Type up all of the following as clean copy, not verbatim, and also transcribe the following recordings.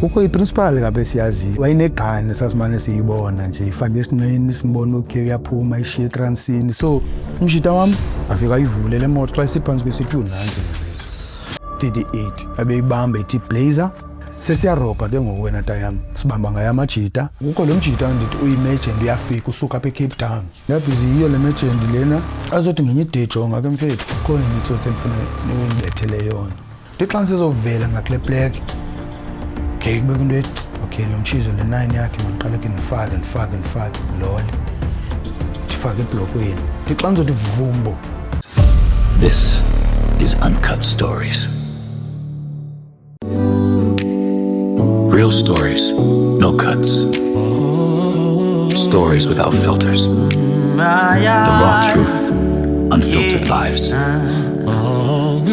Kukho iprincipal kapha esiyaziyo, wayinegane, sasimane siyibona nje ifake esinqeni, simbone, okay, uyaphuma ishiye etransini. So umshita wam afika ayivule le moto xa isiphantsi kwesithu, nantsi 38 abeyibamba ithi Blazer. Sesiyarobha ke ngoku wena tayam, sibamba ngayo amajita. Kukho lo mjita ndithi uyimejend, uyafika usuka apha eCape Town, ndabhizi yiyo le mejend lena. Azothi ngenye ide, jonga ke mfethu, khona enye itsotsi endifuna nindibethele yona. Ndithi xa ndisizovela ngakule plek, okay, kube kwinto ethi okay, lo mtshizo le nine yakhe mandiqale ke ndifake, ndifake, ndifake lole, ndifake eblokweni. Ndithi xa ndizothi vumbo. This is Uncut Stories. Real stories, no cuts. Stories without filters. The raw truth, unfiltered lives.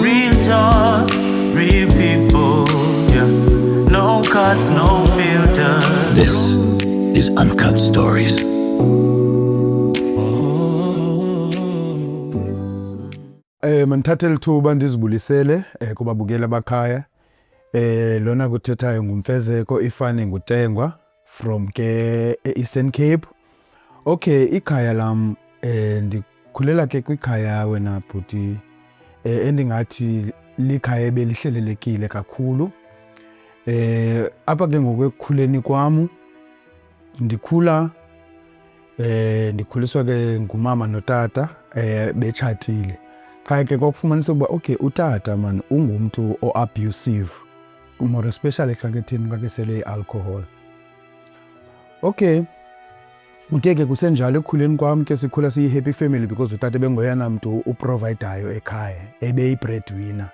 Real talk, real people, yeah. No cuts, no filters. This is Uncut Stories. Mandithathe lithuba ndizibulisele kubabukeli abakhaya. Lona kuthethayo nguMfezeko, ifani nguTengwa, from ke e-Eastern Cape. Okay, ikhaya lam, ndikhulela ke kwikhaya wena bhuti endingathi likhaya ebelihlelelekile kakhulu. Apha ke ngoku ekukhuleni kwam ndikhula ndikhuliswa ke ngumama notata betshatile. Qha ke kwakufumaniseka uba okay, utata man ungumntu o-abusive, more especially xa ketheni, xa kesele i-alcohol. Okay, kuthe ke kusenjalo ekukhuleni kwam ke, sikhula siyi-happy family because utata ebengoyena mntu uprovidayo ekhaya, ebeyi-breadwinner.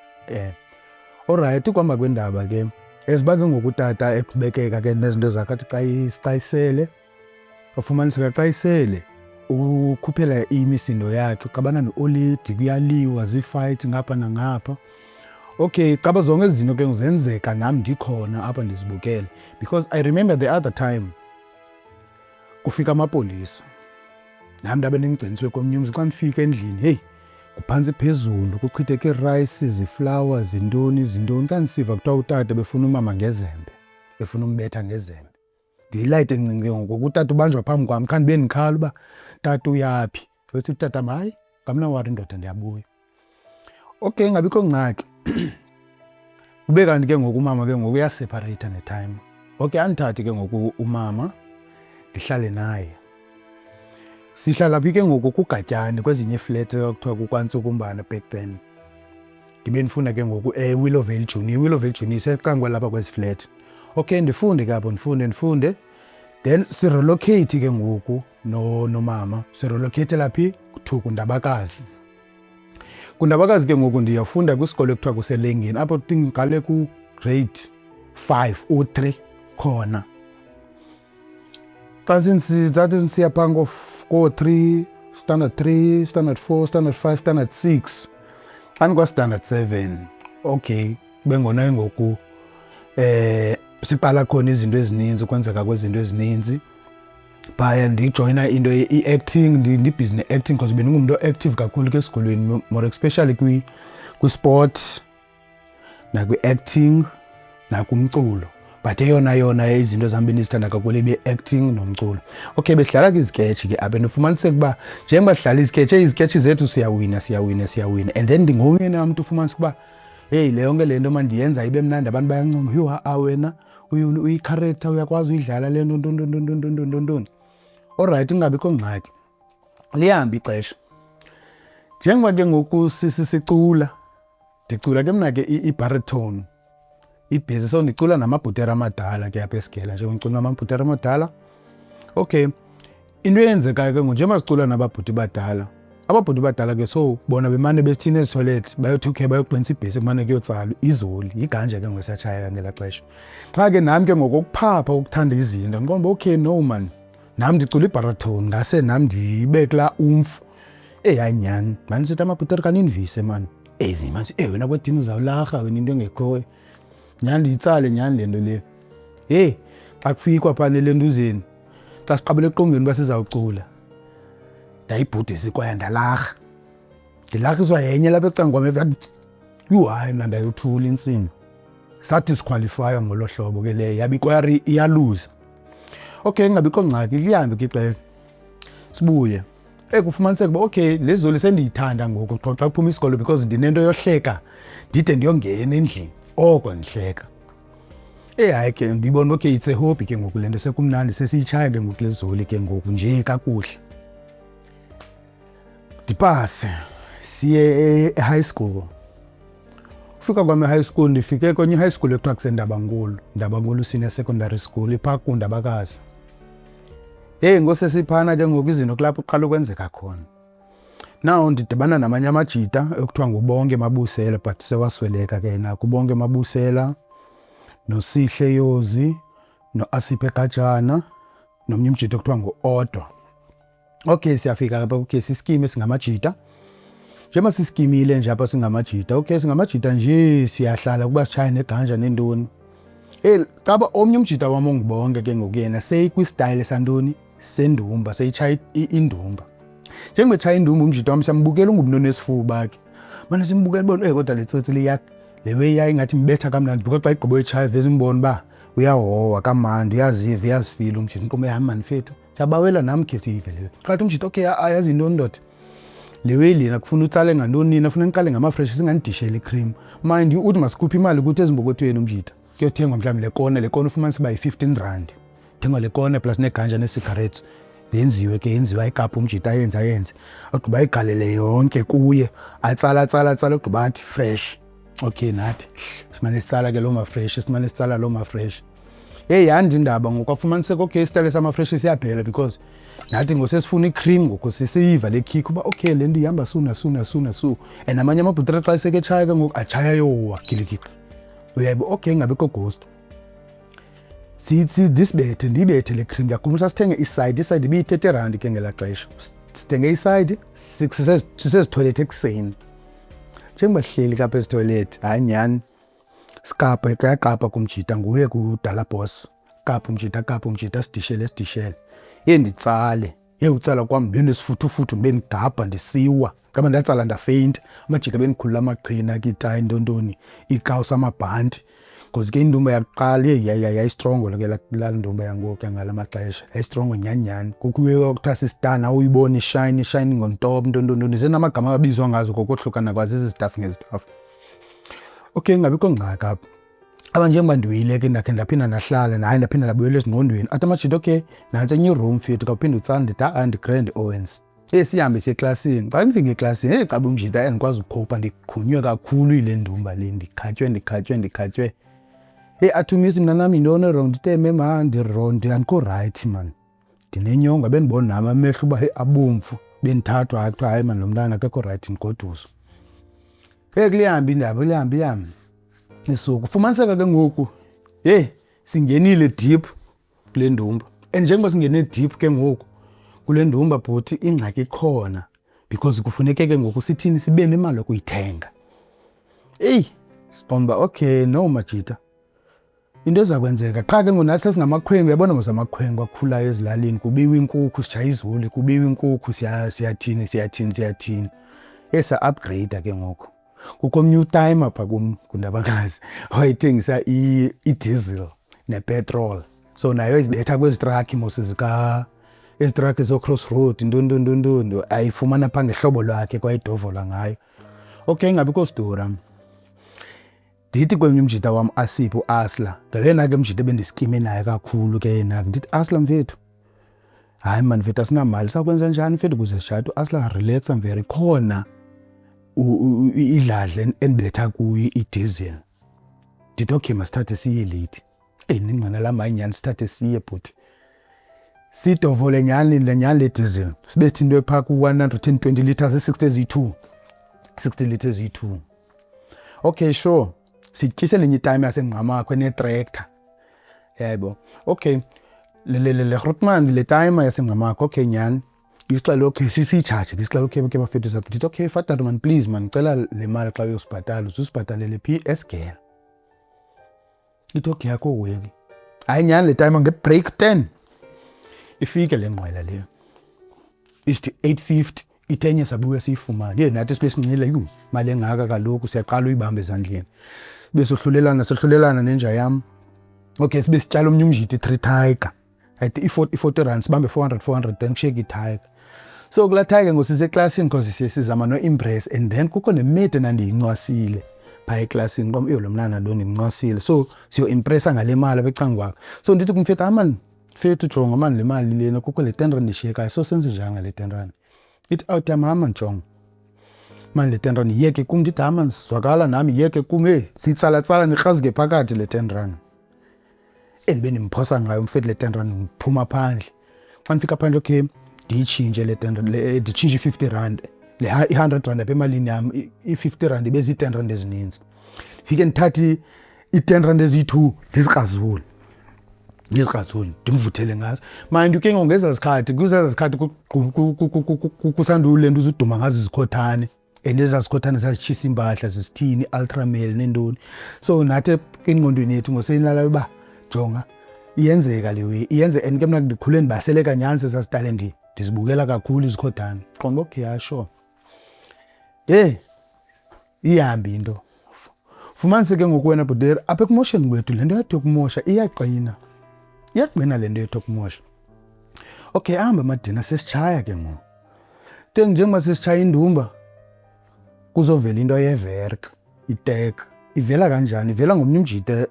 Alright, ukuhamba kwendaba ke, as uba ke ngoku utata eqhubekeka ke nezinto zakhe, athi xa isele, ufumaniseka xa isele ukhuphela imisindo yakhe, uxabana no-oledi, kuyaliwa, zii-fight ngapha nangapha. Okay, qaba zonke ezi zinto ke zenzeka nam ndikhona apha ndizibukele, because I remember the other time kufika amapolisa, nam ndabe ndingcinisiwe komnye umzi. Xa ndifika endlini, heyi, kuphantsi phezulu, kuchitheke iirayisi, ziflawa, zintoni zintoni. Xa ndisiva kuthiwa utata befuna umama ngezembe, efuna umbetha ngezembe, ndiyilayite encinci ke ngoku, utata ubanjwa phambi kwam. Qha ndibe ndikhala uba, "Tata, uyaphi?" Wethi utata, "Hayi, ngamnawari ndoda, ndiyabuya." Okay, ingabikho ngxaki. Kube kanti ke ngoku umama ke ngoku uyasepareyitha netime. Okay, andithathe ke ngoku umama ndihlale naye. Sihlala phi ke ngoku? KuGatyane, kwezinye iiflat ekuthiwa kukwaNtsukumbane back then. Ndibe ndifunda ke ngoku eWillowvale Junior. IWillowvale Junior iseqangi lapha kwezi flat. Okay, ndifunde ke apho, ndifunde, ndifunde, then sirelocate ke ngoku nomama, sirelocatela phi? To kuNdabakazi. KuNdabakazi ke ngoku ndiyafunda kwisikolo ekuthiwa kuseLengeni, apho ndiqale ku-grade 5 u-3 khona. Xa sathi ndisiya phaa koo-3, standard 3, standard 4, standard 5, standard 6, xa ndikwa-standard 7, okay, kube ngona ke ngoku siqala khona izinto ezininzi, ukwenzeka kwezinto ezininzi phaya. Ndijoyina into i-acting, ndibhizi ne-acting because bendingumntu o-active kakhulu ke esikolweni, more especially kwi-sport nakwi-acting nakumculo, but eyona yona izinto zam bendizithanda kakhulu ibe-acting nomculo. Okay, besidlala ke iziketshi ke apha. Ndifumaniseka uba njengoba sidlala iziketshi, iziketshi zethu siyawina, siyawina, siyawina, and then ndingomnye namntu ufumanisa uba heyi, le yonke le nto mandiyenza ibe mnandi, abantu bayancoma, "Yho, ha-a wena uyi-character, uyakwazi uyidlala le nto," ntoni ntoni ntoni ntoni ntoni ntoni. Alright, kungabikho ngxaki, lihambe ixesha. Njengoba ke ngoku sicula, ndicula ke mna ke i-baritone, ibhesi, so ndicula namabhutera amadala ke apha esigela, njengoba ndicula namabhutera amadala. Okay, into eyenzekayo ke ngoku, njengoba sicula nababhuti badala, ababhuti badala ke, so bona bemane bethini ezithoyilethi, bayothi okay, bayoqinisa ibhesi, kumane kuyotsalwa izoli yiganja ke ngoku ngelaa xesha. Qha ke nam ke ngokokuphapha, ukuthanda izinto, ndiqonda uba okay, no man, nam ndicula ibaritone, ngase nam ndibe kulaa umfu. Eyi hayi nyhani, mandisithi amabhutera kanindivise mani ezi manje, eyi wena kwedini uzawularha wena into engekhoyo. Nyhani ndiyitsale nyhani le nto le. Heyi, xa kufikwa phana elentuzeni, xa siqabela eqongeni uba sizawucula, ndayibhudisa ikwaya, ndalarha, ndilarhiswa yenye lapha ecaleni kwam. Yhu hayi, mna ndayothula intsimbi. Sadisqualifywa ngolo hlobo ke leyo, yabe ikwayari iyaluza. Okay, kungabikho ngxaki, kuhambe ke ixesha sibuye. Kufumaniseka uba okay, le zoli sendiyithanda ngoku qho xa kuphuma isikolo because ndinento yohleka ndide ndiyongena endlini oko ndihleka. Hayi ke ndibona okay, it's a hobby ke ngoku le nto, sekumnandi, sesiyitshaya ke ngoku le zoli ke ngoku nje kakuhle. Ndipase siye e-high school. Ufika kwam e-high school, ndifike kwenye i-high school ekuthiwa kuseNdabankulu, Ndabankulu Senior Secondary School, iphaa kuNdabakazi. Heyi, ngosesiphana ke ngoku izinto kulapho kuqala ukwenzeka khona. Now ndidibana namanye amajita ekuthiwa nguBonke Mabusela, but sewasweleka ke yena. KuBonke Mabusela noSihle Yozi noAsiphe Gajana nomnye umjita ekuthiwa ngu-Odwa. Okay, siyafika apha, okay, siskime singamajita. Njengoba siskimile nje apha singamajita, okay, singamajita nje siyahlala kuba sitshaye neganja neentoni. Hey, caba omnye umjita wam onguBonke ke ngoku yena seyikwisitayile santoni, sendumba, seyitshaya indumba. Njengoba etshaya indumba umjita wam, siyambukela ungumntu onesifuba ke. Mane simbukela ubona, kodwa le tsotsi liya le way yayo ingathi imbetha kamnandi because xa igqiba uyitshaya vese umbone uba uyahowa kamandi, uyaziva, uyazifila umjita. Inkomo yam mani fethu, siyabawela nam khe siyive le. Xa umjita okay, ayazi yintoni ndoda, le way lena kufuna utsale ngantoni nina, funa niqale ngamafresh, singanidisheli icream. Mind you, uthi masikhuphe imali kuthi ezimpokothweni umjita, kuyothengwa mhlawumbi le kona, le kona ufumanisa uba yi-15 rand. Thengwa le kona plus neganja nee-cigarettes. Yenziwe ke, yenziwa ikapu umjita, ayenze ayenze. Agqiba ayigalele yonke kuye, atsala atsala atsala, ogqiba athi fresh. Okay, nathi simane sitsala ke loo mafresh, simane sitsala loo mafresh. Heyi, yandi indaba ngoku, kwafumaniseka okay, isitayile samafresh siyaphela because nathi ngosesifuna icream ngoku, sesiyiva le kick uba okay, le nto ihamba su nasu nasu nasu. And amanye amabhutra xa eseketshaya ke ngoku atshaya yowa giligiqi. Uyayibo, okay, ingabikho ghost. Ndisibethe, ndiyibethe le cream. Ndiyakhumbula sasithenge isayidi, isayidi ibiyi-30 rand ke ngelaa xesha. Sithenge isayidi sisezithoyilethi ekuseni. Njengoba sihleli kapha ezithoyilethi, hayi nyhani, sikapa, kuyaqapa kumjita, nguye kudala boss. Kapa umjita, kapa umjita, sidishele, sidishele. Heyi, nditsale. Heyi, utsala kwam ndibe nesifuthufuthu, ndibe ndigabha ndisiwa. Ngaba ndatsala ndafeyinta. Amajita bendikhulula amaqhina ke, iitayi, ntontoni, iikawusi, amabhanti. Because ke indumba yakuqala, heyi, yayistrongo ke laa ndumba yangoku yangala maxesha, yayistrongo nyhani nyhani. Kukho kuthiwa sistana, uyibone ishayini, shining on top, ntontontoni. Zenamagama abizwa ngazo ngokohlukana kwazo ezi zitafu ngezitafu. Okay, kungabikho ngxaki apha. Aba njengoba ndiwile ke, ndakhe ndaphinda ndahlala, hayi ndaphinda ndabuyela ezingqondweni. Athi amajita okay, nantsi enye iroom mfethu, khawuphinde utsale. Ndithi ha-a, ndigrand Owens. Heyi, sihambe siye eklasini. Xa ndifika eklasini, heyi, caba umjita andikwazi ukukhowupha, ndiqhunywe kakhulu yile ndumba le, ndikhatywe, ndikhatywe, ndikhatywe. Heyi, athi umisi, mntanam, yintoni erongo? Ndithe mem, ha, ndirongo, andikho rayithi maan, ndinenyongo. Bendibona nam amehlo uba heyi abomvu, bendithathwa, hayi kuthiwa hayi maan, lo mntana akekho rayithi, ndigoduswe. Heyi, kulihambe indaba, lihambe ihambe isuku. Fumaniseka ke ngoku, heyi, singenile deep kule ndumba. And njengoba singene deep ke ngoku kule ndumba bhuti, ingxaki ikhona because kufuneke ke ngoku sithini, sibe nemali yokuyithenga. Eyi, siqonda uba okay, no majita, into eza kwenzeka qha ke ngoku nathi sesingamakhwenkwe, uyabona mos amakhwenkwe akhulayo ezilalini, kubiwa inkukhu, sitshaya izuli, kubiwa inkukhu, siyathini, siyathini, siyathini. Heyi, sa-upgrade ke ngoku. Kukho omnye utimer phaa kum kuNdabakazi wayethengisa idiesel nepetrol. So nayo izibetha kwezi trakhi mos zika, ezi trakhi zoo-Crossroad, ntoni ntoni ntoni ntoni, ayifumana phaa ngehlobo lwakhe kwayidovola ngayo. Okay, ingabikho sidura. Ndithi kwenye umjita wam Asipho, uAsla, ngoyena ke mjita ebendiskime naye kakhulu ke yena. Ndithi, Asla mfethu, hayi maan mfethu, asinamali, sawukwenza njani mfethu ukuze sishate? UAsla, relaxa mfethu, ikhona idladla endibetha kuyo idiesel. Ndithi okay, masithathe siye leyithi. Eyi, ningqina lam, hayi nyhani, sithathe siye bhuti. Sidovole nyhani le nyhani le diesel, sibethe into ephaa ku-120 litres, ii-60 eziyi-2, 60 litres eziyi-2. Okay, sure, sityise lenye itime yaseNgqamakhwe enetrektha, yabo. Okay, le grootman, le timer yaseNgqamakhwe, okay nyhani, isixele okay, sisiyitshaje, ndisixele okay, okay bafethu, ndithi okay father man, please man, ndicela le mali xa uyosibhatala, uzusibhatalele phi, esigela. Ithi okay, akho weli. Hayi nyhani, le timer ngebreak 10 ifike le nqwela leyo, isithi 850, ithe enye sabuya siyifumane. Yeyi, nathi sibe sinxile, yhu, mali engaka kaloku, siyaqala uyibamba ezandleni. Sibe sohlulelana, sohlulelana nenja yam. Okay, sibe sityala omnye umjita i-three tiger. I think i-40 rand, sibambe 400 400, then kushiyeke i-tiger. So kulaa tiger ngoku siseklasini because siye sizama no-impress, and then kukho nemate endandiyincwasile phaa eklasini. Qom iyo lo mntana lo ndimncwasile, so siyo-impressa ngale mali apha ecangkwakhe. So ndithi kumfethu, hayi mani mfethu, jonga mani le mali lena, kukho le 10 rand ishiyekayo, so senze njani ngale 10 rand? Ithi out yam, hayi mani, jonga mani le 10 rand, yiyeke kum. Ndithi hayi mani, sizwakala nami, yiyeke kum. Heyi, siyitsalatsala nikrazike phakathi le 10 rand. Endibe ndimphosa ngayo umfethu le 10 rand, ndiphuma phandle. Xa ndifika phandle, okay, ndiyitshintshe le 10 rand le, nditshintshe i-50 rand le, i-100 rand apha emalini yam, i-50 rand ibe zii-10 rand ezininzi. Fike ndithathe ii-10 rand eziyi-2, ndizikrazule, ndizikrazule, ndimvuthele ngazo. Mind you ke ngoku, ngezaa zikhathi, kwezaa zikhathi kusandule nto uzuduma ngazo izikhothane, and ezaa zikhothane zazitshisa iimpahla, zisithini, i-Ultramel neentoni. So nathi engqondweni yethu ngoseyinala uba jonga, iyenzeka le way iyenze. And ke mna ndikhule ndibaseleka nyhani sezaa zitale, ndizibukela kakhulu izikhothane. Qonda, okay, ya sure. Heyi, ihambi into. Fumanise ke ngoku wena bhuteri, apha ekumosheni kwethu le nto yathi yokumosha iyaqina, iyaqina le nto yethu yokumosha. Okay, ahambe amadina, sesitshaya ke ngoku. Te njengoba sesitshaya indumba, kuzovela into yeverk, itek. Ivela kanjani? Ivela ngomnye umjita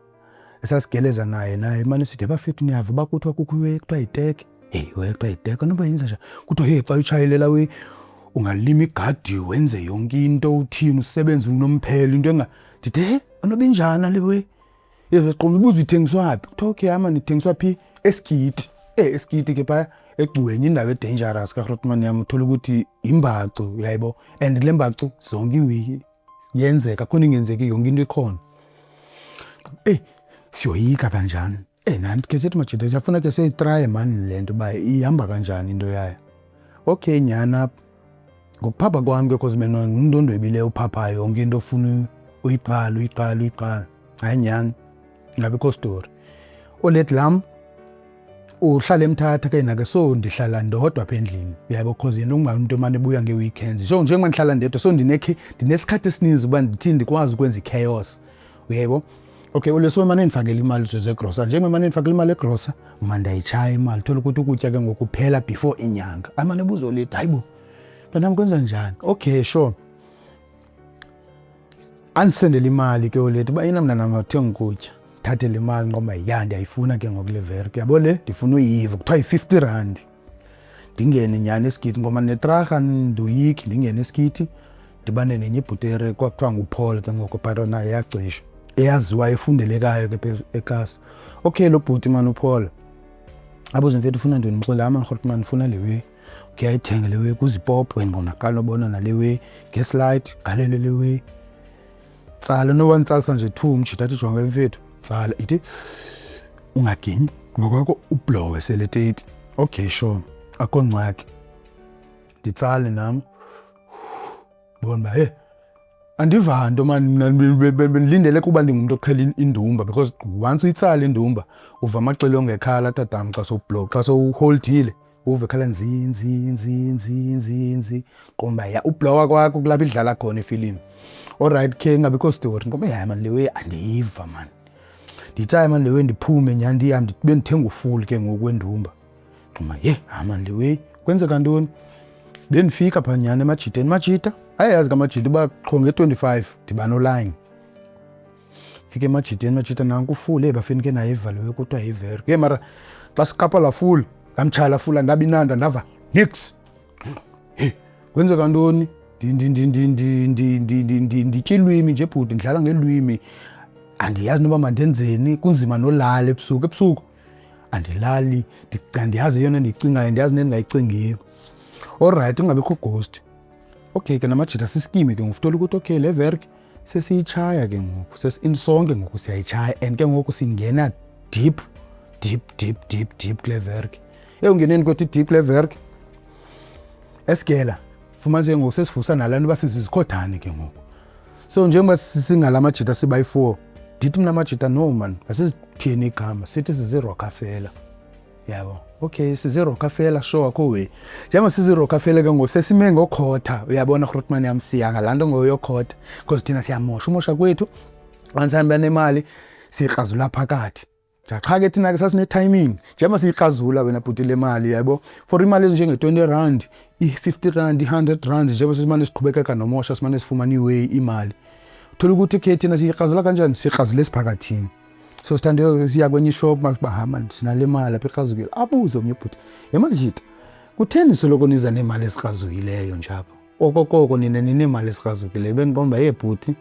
esasigeleza naye, naye mane sithi, bafethu, niyava uba kuthiwa kukho iwe kuthiwa yitek? Heyi, we kuthiwa yitek, anoba yenza njani? Kuthiwa hey, xa utshayelela we ungalima igadi, wenze yonke into, uthini, usebenze unomphelo, into enga. Ndithi he, anoba injani le we? Qoma ibuza ithengiswa phi? Kuthiwa okay, ama ithengiswa phi? Esigiti. Esigiti ke phaya eGcuweni, indawo e-dangerous kaGrootman yam, uthola ukuthi imbacu, uyayibo. And kule mbacu zonke iwiki yenzeka, khona ingenzeki, yonke into ikhona. Siyoyika kanjani? Nani ke sithi majita siyafuna ke siyitraye mani le nto uba ihamba kanjani into yayo. Okay, nyhani apha. Ngokuphapha kwam ke, cause mina ngumntu ondwebileyo, uphaphayo, yonke into ofuna uyiqala, uyiqala, uyiqala. Hayi nyhani, ingabikho story. Oledi lam uhlala eMthatha ke yena ke, so ndihlala ndodwa apha endlini, uyabo, cause yena ungumntu omane ebuya ngee-weekends. So njengoba ndihlala ndedwa, so ndinesikhathi esininzi uba ndithini, ndikwazi ukwenza i-chaos, uyabo. Okay, uleso emane ndifakela imali nje zegrosa. Njengoba emane ndifakela imali egrosa, mna ndiyayitshaya imali. Thola ukuthi ukutya ke ngoku kuphela before inyanga. Amane ebuza oledi, hayi bo, mntanam, kwenza njani? Okay, sure. Andisendele imali ke oledi uba yina mntanam, awuthenga ukutya. Thathe le mali ngoba ya ndiyayifuna ke ngoku le verk. Uyabo le ndifuna uyiva, kuthiwa yi-50 rand. Ndingene nyhani esigiti ngoba netraha ndoyiki, ndingene esigiti ndibane nenye ibhutere kwakuthiwa nguPaul ke ngoku, but naye yacisha. Eyaziwayo, efundelekayo ke ekasi. Okay, lo bhuti mani uPaul abuze, mfethu, ufuna ntoni? Ndimxelele, hayi mani Grootman, ndifuna le way. Okay, ayithenge le way, kuzipopo ngoku ndaqala ubona nale way, ngeslight galele le way. Tsala noba nditsalisa nje two, umjita athi jonga mfethu, tsala, ithi ungaginyi ngokwakho, ublowe sele 30. Okay, sure, akho ngxaki. Nditsale nam, ndibone uba he, andiva nto mani mna, bendilindele kuba ndingumntu oqhela indumba, because once uyitsala indumba uva amaxilongo ekhala tatam xa sowublow, xa sowuholdile uve ekhala nzi nzi nzi nzi nzi nzi, qonda uba ya ublowa kwakho kulapho idlala khona ifilimu. Alright ke, ingabikho story ngoba hayi mani le way andiyiva mani. Ndiyitsale mani le way, ndiphume nyhani, ndihambe ndibe ndithenga ufuli ke ngoku wendumba. Qoma ye, hayi mani le way, kwenzeka ntoni? Bendifika phaa nyhani emajiteni, majita ayayazi ke amajita uba qho nge-25 ndiba nolayini. Fika emajiteni, majita, nanku ufuli, bafeni ke naye ivaliwe kuthiwa yivero. Ke mara xa siqapha laa fuli, ndamtshaya laa fuli, andabi nanda, ndava niks. Heyi, kwenzeka ntoni? Nditya ilwimi nje bhuti, ndidlala ngelwimi, andiyazi noba mandenzeni, kunzima nolala ebusuku. Ebusuku andilali, andiyazi eyona ndiyicingayo, andiyazi nendingayicingiyo. Alright, kungabikho ghost. Okay ke namajita siskime ke ngoku, uthola ukuthi okay le verk sesiyitshaya ke ngoku, sonke ngoku siyayitshaya, and ke ngoku singena deep deep deep deep deep kule verk. Ekungeneni kwethu deep kule verk esigela, fumanise ngoku sesivusa nalaa nto uba sizizikhothane ke ngoku. So njengoba singala majita sibayi-4, ndithi mna majita, no man, asizithini igama, sithi siziRockefeller, yabo. Okay, siziRockefeller, sure, akho way. Njengoba siziRockefeller ke ngoku sesime ngokhotha, uyabona Grootman yam, siya ngalaa nto ngoyokhotha, because thina siyamosha, umosha kwethu. Xa nemali siyikrazula phakathi. Qha ke thina ke sasine-timing, njengoba siyikrazula wena bhuti le mali, yabo, for imali ezinjenge-R20, i-R50, i-R100, njengoba simane siqhubekeka nomosha, simane sifumana iway imali, thola ukuthi okay, thina siyikrazula kanjani? Siyikrazula esiphakathini. So sithande siya kwenye ishop, uba ha mani, sinale mali apha ikrazukile. Abuze omnye ubhuti, "Yemajita, kutheni soloko niza neemali ezikrazukileyo nje apha? Okokoko nina nineemali ezikrazukileyo." Bendiqonda uba, ye bhuti,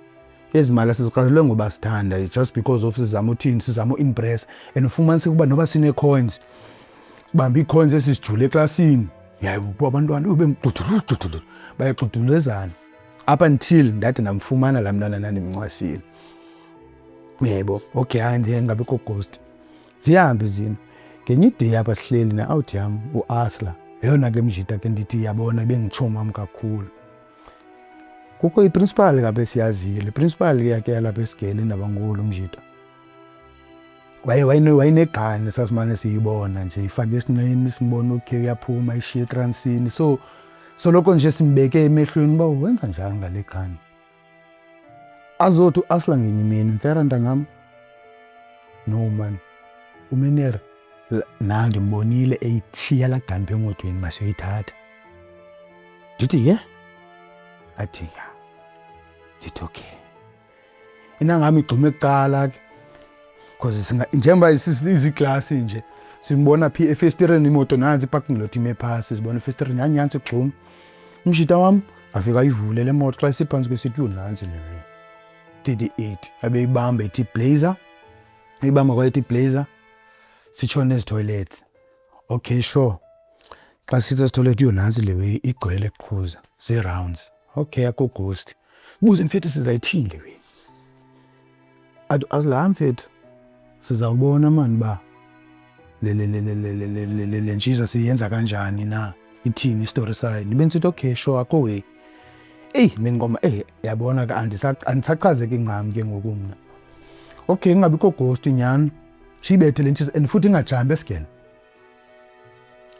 ezi mali asizikrazule ngoba sithanda, it's just because of sizama uthini, sizama u-impress. And ufumaniseke uba noba sinee-coins, sibambe ii-coins esizijule eklasini, yayibo, abantwana ube bayagxudulezana, up until ndade ndamfumana laa mntana ndandimncwasile, uyaybo. Okay, hayi, ndiye ngabikho ghost, zihambe zina. Ngenye i-day apha sihleli ne-outie yam uAsla, yeyona ke mjita ke ndithi yabona bengitshomam kakhulu. Kukho i-principal ke apha esiyaziyo, le principal ke yakhe yalapha esigele eNdabankulu. Umjita wayenegani, sasimane siyibona nje ifake esinqeni, simbone, okay, uyaphuma ishiye etransini. So soloko nje simbeke emehlweni uba wenza njani ngale gani. Azothi uAsla ngenye imini, "Mfera ntangam, no man, umenere na ndimbonile eyitshiya laa gani pha emotweni, masiyoyithatha." Ndithi, "Ye?" Athi, "Ya." Ndithi, "Okay." Inangam igxume kuqala ke, because singa njengoba iziklasi nje, simbona phi efestireni, imoto nantsi, i-parking lot ime phasi, sibona efestireni yanyansi igxuma. Umshita wam afika ayivule le moto, xa isiphantsi kwesithi, "Yho, nantsi le 38." Abeyibamba ithi Blazer, eyibamba kwayithi Blazer, sitshone ezi-toilets. Okay, sure, xa sithi ezi-toilet, "Yho, nantsi le way, igcwele qhuza zii-rounds." Okay, akho ghost. Buze, "Mfethu, sizayithini le way?" Athi azilaa, "Mfethu, sizawubona mani uba le ntshiza siyenza kanjani na, ithini isitori sayo." Ndibe ndisithi, "Okay, sure, akho way." Eyi, bendingoma, eyi, yabona ke, andisachazeki ncam ke ngoku mna. Okay, kungabikho ghost nyhani, siyibethe le ntshiza and futhi ingajampi esigele,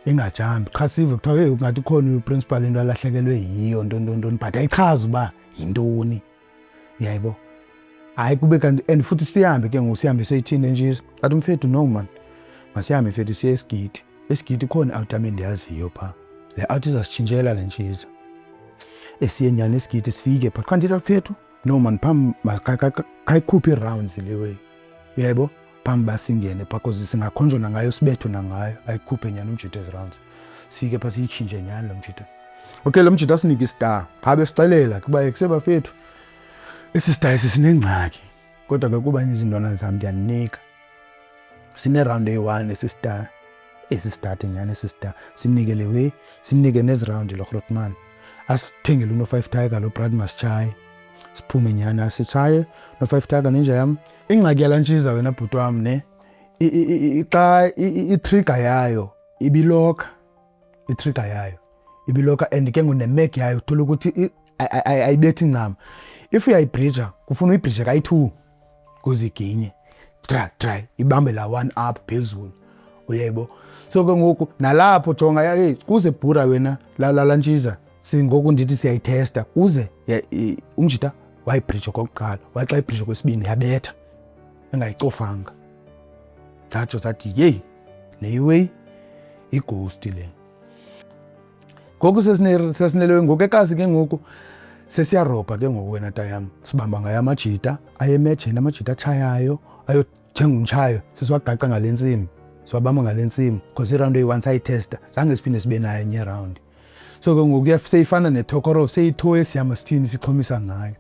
ingajampi. Qha sive kuthiwa, "Heyi, kungathi ikhona i-principal into alahlekelwe yiyo, ntoni ntoni," but ayichazi uba yintoni, uyayibo. Hayi, kube kanti and futhi sihambe ke ngoku, sihambe seyithini le ntshiza. Athi umfethu, "No man, masihambe mfethu, siye eSigidi. ESigidi ikhona i-outie yam endiyaziyo phaa, le outie izasitshintshela le ntshiza." Esiye nyhani eSigidi, sifike phaa, qha ndithi, "Mfethu, no man, phambi khayikhuphe ii-rounds le way, uyayibo, phambi uba singene phaa, cause singakhonjwa nangayo, sibethwe nangayo." Ayikhuphe nyhani umjita ezi rounds, sifike phaa, siyitshintshe nyhani lo mjita. Okay, lo mjita asinike i-star, qha besixelela kuba kusebafethu, esi star esi sinengxaki, kodwa ke kuba nizintwana zam ndiyaninika, sine-round eyi-one esi star, esi sithathe nyhani esi star. Simnike le way, simnike nezi round lo grootman, asithengele uno-five tiger lo brad, masitshaye, siphume nyhani, asitshaye no-five tiger nenja yam. Ingxaki yalaa ntshiza wena bhuti wam ne, xa i-trigger yayo ibilokha, i-trigger yayo ibilokha, and ke ngoku ne-mag yayo uthola ukuthi ayibethi ncam. If uyayibhrija, kufuna uyibhrije kayi-two kuze iginye dra dra, ibambe la one up phezulu, uyayibo. So ke ngoku nalapho jonga, hey, kuze bhura wena la ntshiza, singoku ndithi siyayithesta kuze umjita wayibhrija okokuqala, waxa ibhrija kwesibini yabetha engayicofanga. Ndatsho sathi, "Yeyi, le iway i-ghost le." Ngoku sesinelewe ngoku ekasi ke ngoku sesiyarobha ke ngoku wena tayam, sibamba ngayo amajita ayemejeni, amajita atshayayo ayothenga umtshayo, sesiwagaqa ngale ntsimi, siwabamba ngale ntsimi, because i-round eyi-one sayithesta, zange siphinde sibe nayo enye round. So ke ngoku seyifana nethokorov, seyitho esihamba sithini, sixhomisa ngayo.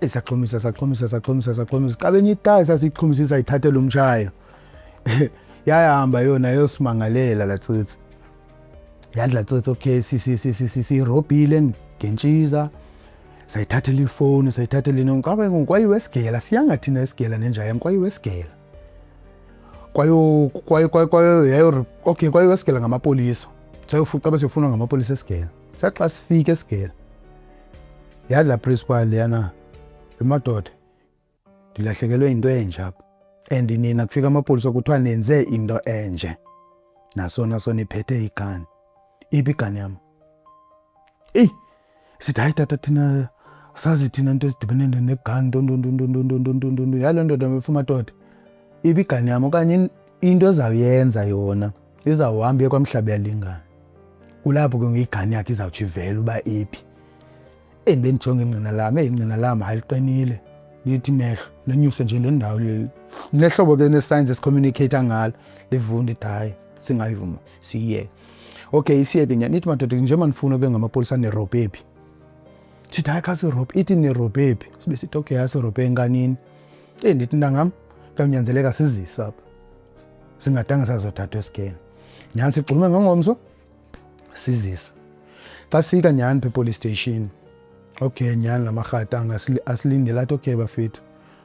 Saxhomisa, saxhomisa, saxhomisa, saxhomisa, xa enye itayi sasiyixhomisa sayithathela umtshayo, yayahamba yona yosimangalela laa tsotsi, yathi laa tsotsi, "Okay, siyirobhile ngentshiza, sayithathela ifowuni, sayithathela into." Kwabe kwayiwe esigela, siyanga thina esigela nenja yam, kwayiwe esigela, kwayo kwayo kwayo kwayo yayo. Okay, kwayiwe esigela ngamapolisa, sayofuca bese siyofunwa ngamapolisa esigela. Saxa sifika esigela, yathi laa principal leyana, "Emadoda, ndilahlekelwe yinto enje apha, and nina kufika amapolisa kuthiwa nenze into enje, naso naso niphethe igani, iphi igani yam?" Eyi, sithi, "Hayi tata, thina Sazi thina into ezidibene negani ntontontontontontontontonto. Yalo ndoda mfethu madoda, ibe igani yam okanye into ezawuyenza yona izawuhamba iye kwamhlaba yalingana. Kulapho ke ngoku igani yakhe izawutsho ivele uba iphi. Eyi, bendijonga ingqina lam, eyi ingqina lam hayi liqinile, lithi mehlo lenyuse nje le ndawo. Lehlobo ke ne-signs esicommunicate ngalo, livunda ithi hayi singayivuma siyiyeke. Okay, isiyeke nyhani. Ithi madoda njengoba nifuna ube ngamapolisa nirobhe phi? Sithi hayi khasirobhe. Ithi nirobhe phi? Sibe sithi okay asirobhe enkanini. Eyi ndithi ntangam kuyawunyanzeleka sizise apha singadanga sazothathwa esigeni. Nyhani sigxume ngengomso sizise. Xa sifika nyhani pha epolice station, okay nyhani la marhata asilindele athi okay bafethu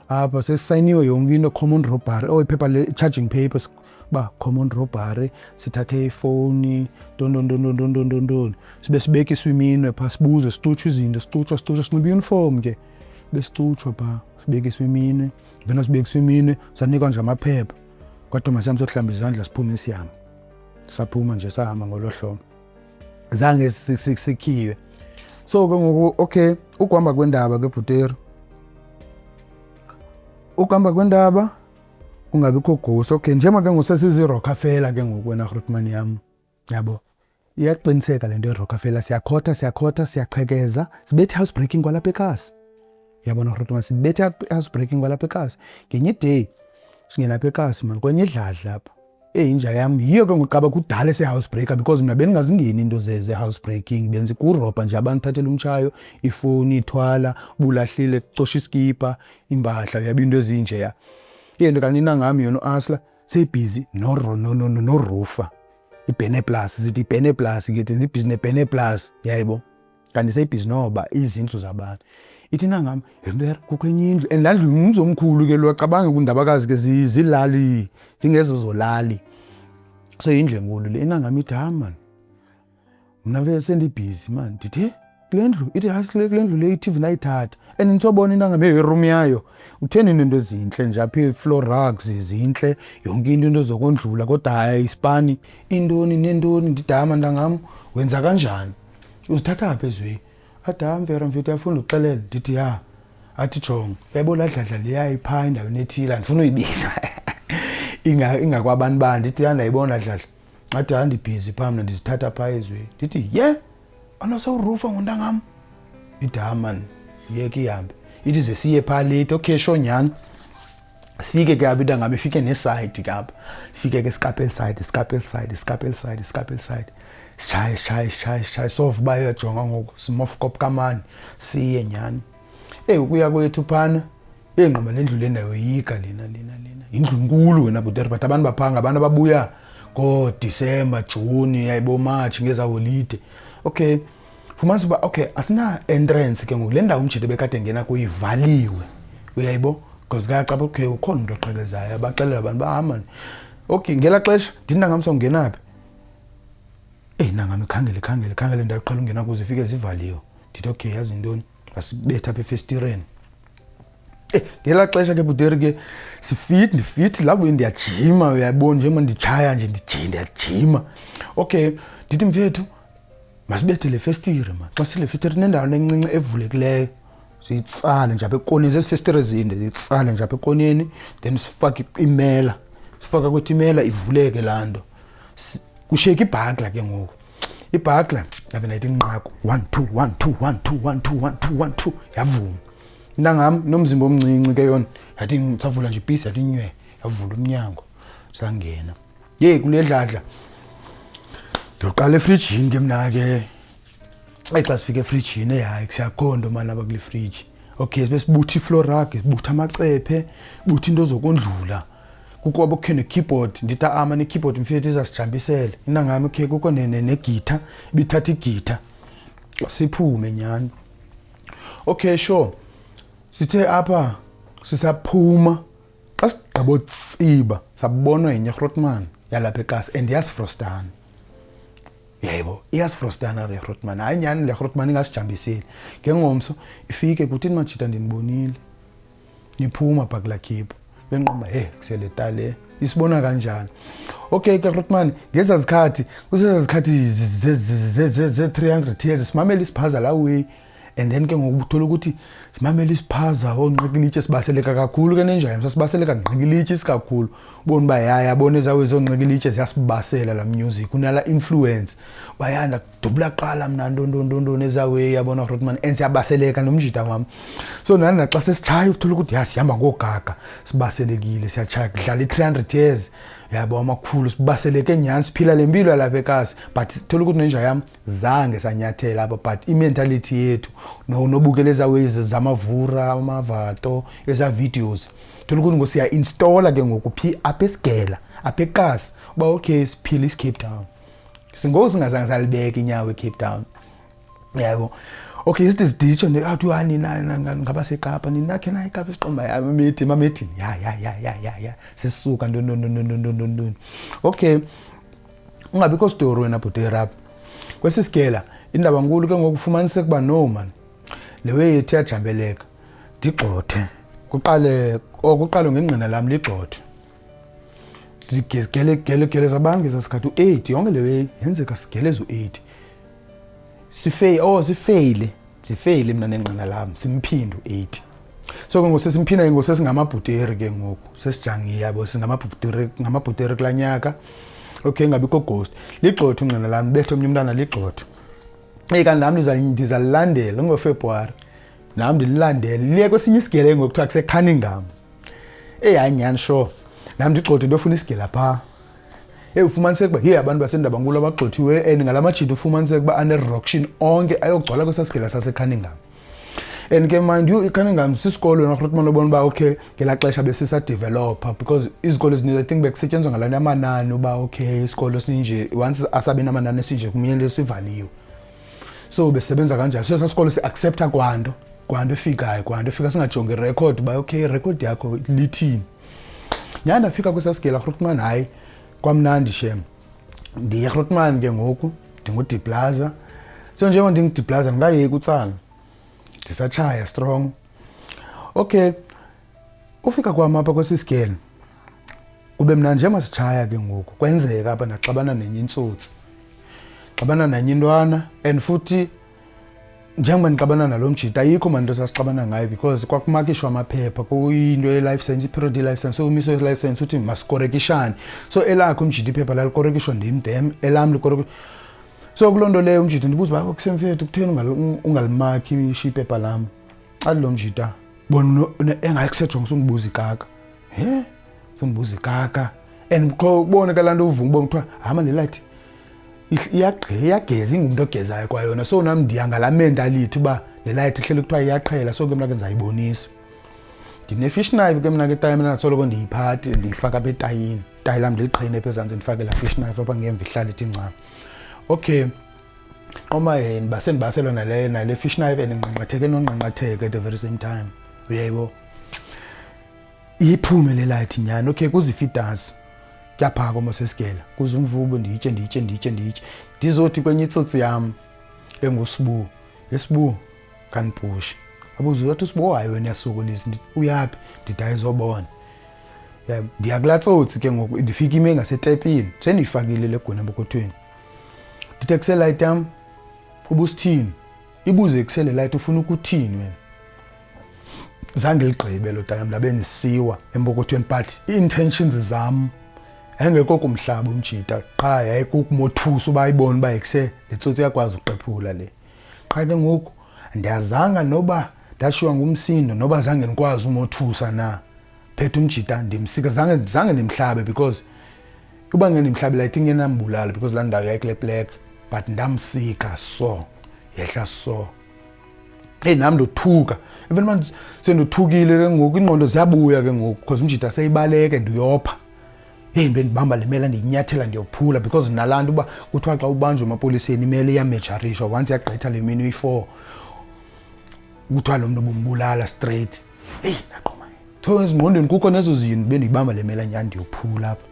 apha sesisayiniwe yonke into, common robbery, oh iphepha le-charging papers uba common robbery, sithathe ifowuni ntontontontontontontoni, sibe sibekiswa iminwe phaa, sibuzwe, sicutshwe izinto, sicutshwa sicutshwa, sinxiba iyunifomu ke, besicutshwa phaa, sibekiswa iminwe. Vena sibekiswa iminwe, sanikwa nje amaphepha, kodwa masihambe sohlamba izandla siphume sihambe. Saphuma nje sahamba ngolo hlobo, zange sikhiwe. So ke ngoku okay, ukuhamba kwendaba ke bhuteri, ukuhamba kwendaba kungabikho gosi. Okay, njengoba ke ngoku sesiziRockefeller ke ngoku wena Grootman yam, yabo iyaqiniseka le nto yeRockefeller. Siyakhotha siyakhotha siyaqhekeza, sibethe house breaking kwalapha ekhasi, yabona Grootman, sibethe house breaking kwalapha ekhasi. Ngenye iday singena apha ekhasi mani kwenye idladla apha. Eyi inja yam yiyo ke ngoku qaba kudala ese-house breaker, because mna bendingazingeni into ze-house breaking, benza kurobha nje abantu, thathela umtshayo, ifowuni ithwala ubulahlile, kucosha iskipa, iimpahla, uyabo into ezinjeya. Into kanti inangam yona uAsla seyibhizi norufa ibhene plus, sithi ibhene plus ke thina, ibhizi nebhene plus, yayibo kanti seyibhizi noba izindlu zabantu. Ithi nangam yemvera kukho enye indlu, and laa ndlu ngumzi omkhulu ke lo, cabanga kundabakazi ke zilali zingezo zolali, so yindlu enkulu le. Inangam ithi hayi mani mna vele sendibhizi mani. Ndithi kule ndlu, ithi hayi kule ndlu le i-TV nayithatha and nditsobona intangam iroom yayo utheni into ezintle nje apha, ii-floor rugs zintle, yonke into, into zokondlula, kodwa hayi ispani intoni nentoni. Ndithi hayi ntangam wenza kanjani, uzithatha phi ezweni? Athi hayi mfera mfethu uyafunda uxelela. Ndithi ya. Athi jonga uyayibona laa dladla leya iphaa endaweni ethile, andifuna uyibiza ingakwabantu bani. Ndithi ya ndayibona dladla. Athi hayi ndibhizi phaa mna ndizithatha phaa ezweni. Ndithi ye anosewurufa ngontangam. Ithi hayi mani yeke ihambe, ithi ze siye phaa late. Okay sure nyhani, sifike ke apha, intangam ifike nesayidi ke apha, sifike ke sikaphe eli side, sikaphe eli side, sikaphe eli side, sikaphe eli side, sitshaye sitshaye sitshaye sitshaye, sova uba iyajonga ngoku simofkop kamani siye nyhani. Eyi ukuya kwethu phana, eyi ngqoba le ndlu lena yoyika lena lena lena yindlu nkulu wena buteri, but abantu baphaa ngabantu ababuya ngoDisemba, Juni, yayibo March ngeza holide. Okay, fumanisa uba okay asina entrance ke ngoku, le ndawo umjito bekade ngena kuyo ivaliwe, uyayibo, because kuyacaba okay ukhona umntu oqhekezayo, abaxelela abantu uba mani okay ngelaa xesha ndithi nangam sawungena phi. Eyi nangam ikhangele ikhangele ikhangele ndawo iqhela ungena kuzo ifike zivaliwe. Ndithi okay yazi intoni, masibethe apha efestireni. Ngelaa xesha ke bhuteri ke sifit, ndifit lapho ndiyajima, uyayibona njengoba nditshaya nje ndiyajima. Okay ndithi mfethu masibethe le festire man, xa sile festire inendawo encinci evulekileyo siyitsale nje apha ekoneni, zezi festire zinde siyitsale nje apha ekoneni, then sifake imela, sifaka kwethu imela ivuleke laa nto, kushiyeka ibhakla ke ngoku. Ibhakla yave ndayithi inqaku 1 2 1 2 1 2 1 2 1 2 1 2, yavuma intangam nomzimba omncinci ke yona, yathi savula nje ipisi, yathi nywe, yavula umnyango sangena. Yeyi kule dladla ndiyoqala efrijini ke mna ke. Eyi xa sifika efrijini, eyi hayi siyaqonda mani apha kule friji. Okay sibe sibutha ifloor rug, sibutha amacephe, butha into zokondlula, kukho kukho ne-keyboard. Ndithi ama ne-keyboard mfethu izasijambisela inangami. Okay kukho negitha, ibithatha igitha, siphume nyhani. Okay sure, sithe apha sisaphuma xa sigqibotsiba sabonwa yenye Grootman yalapha ekasi and iyasifrostana, yebo iyasifrostana le Grootman. Hayi nyhani le Grootman ingasijambiseli. Ngengomso ifike kuthini majita, ndinibonile niphuma phaa kulaa khiphu, benqoma he kusele tale isibona kanjani. Okay ke Grootman, ngezaa zikhathi kusezaa zikhathi ze-300 years simamele isiphaza la way And then ke ngoku uthola ukuthi simamela isiphaza, oonqikilitye, sibaseleka kakhulu ke nenjayam, sasibaseleka nqikilitye isikakhulu. Ubona uba yaya yabona ezawo ezonqikilitye ziyasibasela laa music, unala influence bayanda dubula qala mna ntontontontoni ezawe, yabona Grootman, and siyabaseleka nomjita wam. So nani naxa sesitshaya uthola ukuthi ya sihamba ngoogaga, sibaselekile, siyatshaya, kudlala i-300 years, yabo, amakhulu, sibaseleke nyhani, siphila le mpilo yalapha ekasi. But thola ukuthi nenja yam zange sanyathela apha, but imentality yethu nobukela ezawezi zamavura amavato eza videos, thola ukuthi ngoku siya-installa ke ngoku phi apha esigela apha ekasi uba okay, siphila isi-Cape Town, singoku singazange salibeka inyawo eCape Town, yabo. Okay, sithi siditsho nje, athi hani nina ngabaseKapa, nina khe na eKapa isiqomba meeting, ma meeting, ya ya ya ya ya ya, sesisuka ntoni ntoni ntoni ntoni ntoni ntoni. Okay, ungabikho story wena bhuti rap kwesi sigela indaba nkulu ke ngoku. Ufumaniseka uba no man, le way yethu iyajambeleka, ndigxothe kuqale or kuqale ngengqina lam ligxothe, gele gele gele zabantu ngeza sikhathi u-8 yonke le way yenzeka, sigeleza u-8, sifeyile, oh sifeyile, sifeyile mina nengqina lam, simphinde u-8. So ke ngoku sesimphinda ke ngoku, sesingamabhuteri ke ngoku, sesijangiye, yabo, singamabhuteri, ngamabhuteri kulaa nyaka. Okay, ngabikho ghost, ligxothe ungqina lam, bethe omnye umntana, ligxothe. Eyi, kanti nam ndizalilandela ngoFebruwari, nam ndililandele liye kwesinye isigele ngoku kuthiwa kuseCunningham. Eyi hayi nyhani, sure, nam ndigxothe, ndiyofuna isigela phaa. Eyi, ufumaniseke uba heyi, abantu basendabankulu abagxothiwe and ngala majita, ufumaniseke uba aneroction onke ayogcwala kwesaa sigela saseCunningham. And ke mind you, iCunningham sisikolo naRhotman, obona uba okay, ngelaa xesha besisadevelopha, because izikolo ezininzi, I think, bekusetyenzwa ngalaa nto yamanani, uba okay, isikolo sinje, once asabe namanani esinje kumele sivaliwe. So besebenza kanjalo. So esaa sikolo si-accepta kwanto, kwanto efikayo, kwanto efika, singajongi irekhodi uba okay, irekhodi yakho lithini. Nyhani ndafika kwesaa sigela Grootman, hayi kwamnandi shem. Ndiye Grootman ke ngoku ndingudiplaza. So njengoba ndingudiplaza, ndingayeki utsala, ndisatshaya strong. Okay, ufika kwam apha kwesi sigele kube mna njengoba sitshaya ke ngoku, kwenzeka apha ndaxabana nenye intsotsi, xabana nenye intwana. And futhi njengoba ndixabana nalo mjita, ayikho mani into sasixabana ngayo, because kwakumakishwa amaphepha kuyinto ye-life science, iperiod ye-life science. So umiso ye-life science uthi masikorekishane. So elakhe umjita iphepha lalikorekishwa ndim, dem elam likorekishwa. So kuloo nto leyo umjita ndibuza uba kusemfethu, kutheni ungalimakhi iphepha lam? Athi lo mjita bona engakusejonga, sundibuza ikaka, he, sundibuza ikaka. And kubone ke laa nto uvuma ubona kuthiwa hama le light iyageza, ingumntu ogezayo kwayona. So nam ndiya ngalaa mentality uba le light ihleli kuthiwa iyaqhela. So ke mna ke ndizayibonisa, ndine-fish knife ke mna ke tayi, mna soloko ndiyiphathe, ndiyifaka apha etayini, itayi lam ndiliqhine apha ezantsi, ndifake laa fish knife apha ngemva, ihlale ithi ncam. Okay, qoma yena sendibaselwa nale fish knife and ndinqanqatheke nonqanqatheke at the very same time, uyayibo, iphume le light nyhani. Okay, kuzifitas kuyaphakwa mosesigela, kuze umvubo, nditye nditye nditye nditye, ndizothi kwenye itsotsi yam engusibu, esibu kandipushi, abuze athi usibu, hayi wena uyasokolisa. Ndithi uyaphi? Ndithi ayizobona. Ya, ndiya kulaa tsotsi ke ngoku, ndifika ime ngasetepini, sendiyifakile le gona empokothweni. Ndithe kuselight yam, ubusithini? Ibuze kusele light, ufuna ukuthini wena? Zange ligqibe lo tayam, ndabe ndisiwa empokothweni, but ii-intentions zam yayingekho kumhlaba umjita qha, yayikukumothusa uba ayibone uba ekuse le tsotsi iyakwazi uqephula le. Qha ke ngoku ndiyazanga noba ndashiywa ngumsindo, noba zange ndikwazi umothusa na, phethe umjita ndimsika, zange ndimhlabe, because uba ngendimhlabile I think enambulala, because laa ndawo yayikule plek. But ndamsika so yehla so, eyi nam ndothuka even manje, sendothukile ke ngoku, iingqondo ziyabuya ke ngoku, because umjita seyibaleke, ndiyopha. Heyi, ndibe ndibamba le mela, ndiyinyathela, ndiyophula, because nalaa nto uba kuthiwa xa ubanjwa emapoliseni imele iyamejarishwa once yagqitha le mini uyi-4, kuthiwa lo mntu bumbulala straight. Heyi, ndaqoma tho ezingqondweni kukho nezo zinto, bendiyibamba le mela nyhani, ndiyophula apha.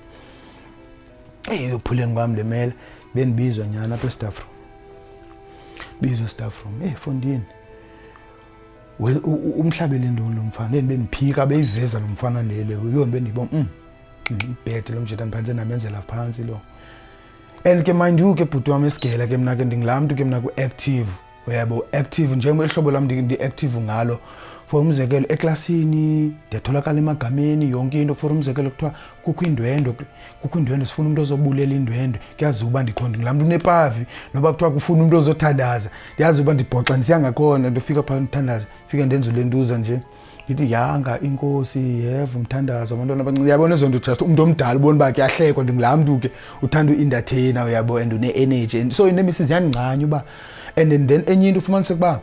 Eyi, yophuleni kwam le mela, bendibizwa nyhani apha estaff room, bizwa estaff room, eyi fondini, umhlabele ntoni lo mfana? Eyi, bendiphika, beyiveza lo mfana lele yho, bendiyibona ibhede lo mjita, ndiphantse ndamenzela phantsi lo. And ke mind you ke bhuti wam esigela ke mna ke ndingulaa mntu ke mna ku-active. Uyabo, active njengoba ihlobo lam ndi-active ngalo. For umzekelo, eklasini ndiyatholakala emagameni, yonke into. For umzekelo, kuthiwa kukho indwendwe, kukho indwendwe, sifuna umntu ozobulela indwendwe, kuyaziwa uba ndikhona, ndingulaa mntu unepavi. Noba kuthiwa kufuna umntu ozothandaza, ndiyazi uba ndibhoxa ndisiya ngakhona, ndifika phaa ndithandaza, fike ndenze ulentuza nje, ndithi yanga inkosi yeva umthandazo abantwana abancinci. Uyabona ezo nto, just umntu omdala ubona uba kuyahlekwa. Ndingulaa mntu ke uthanda u-entertainer, uyabo, and une-energy, and so inemisi ziyandincanya uba. And then enye into ufumaniseka uba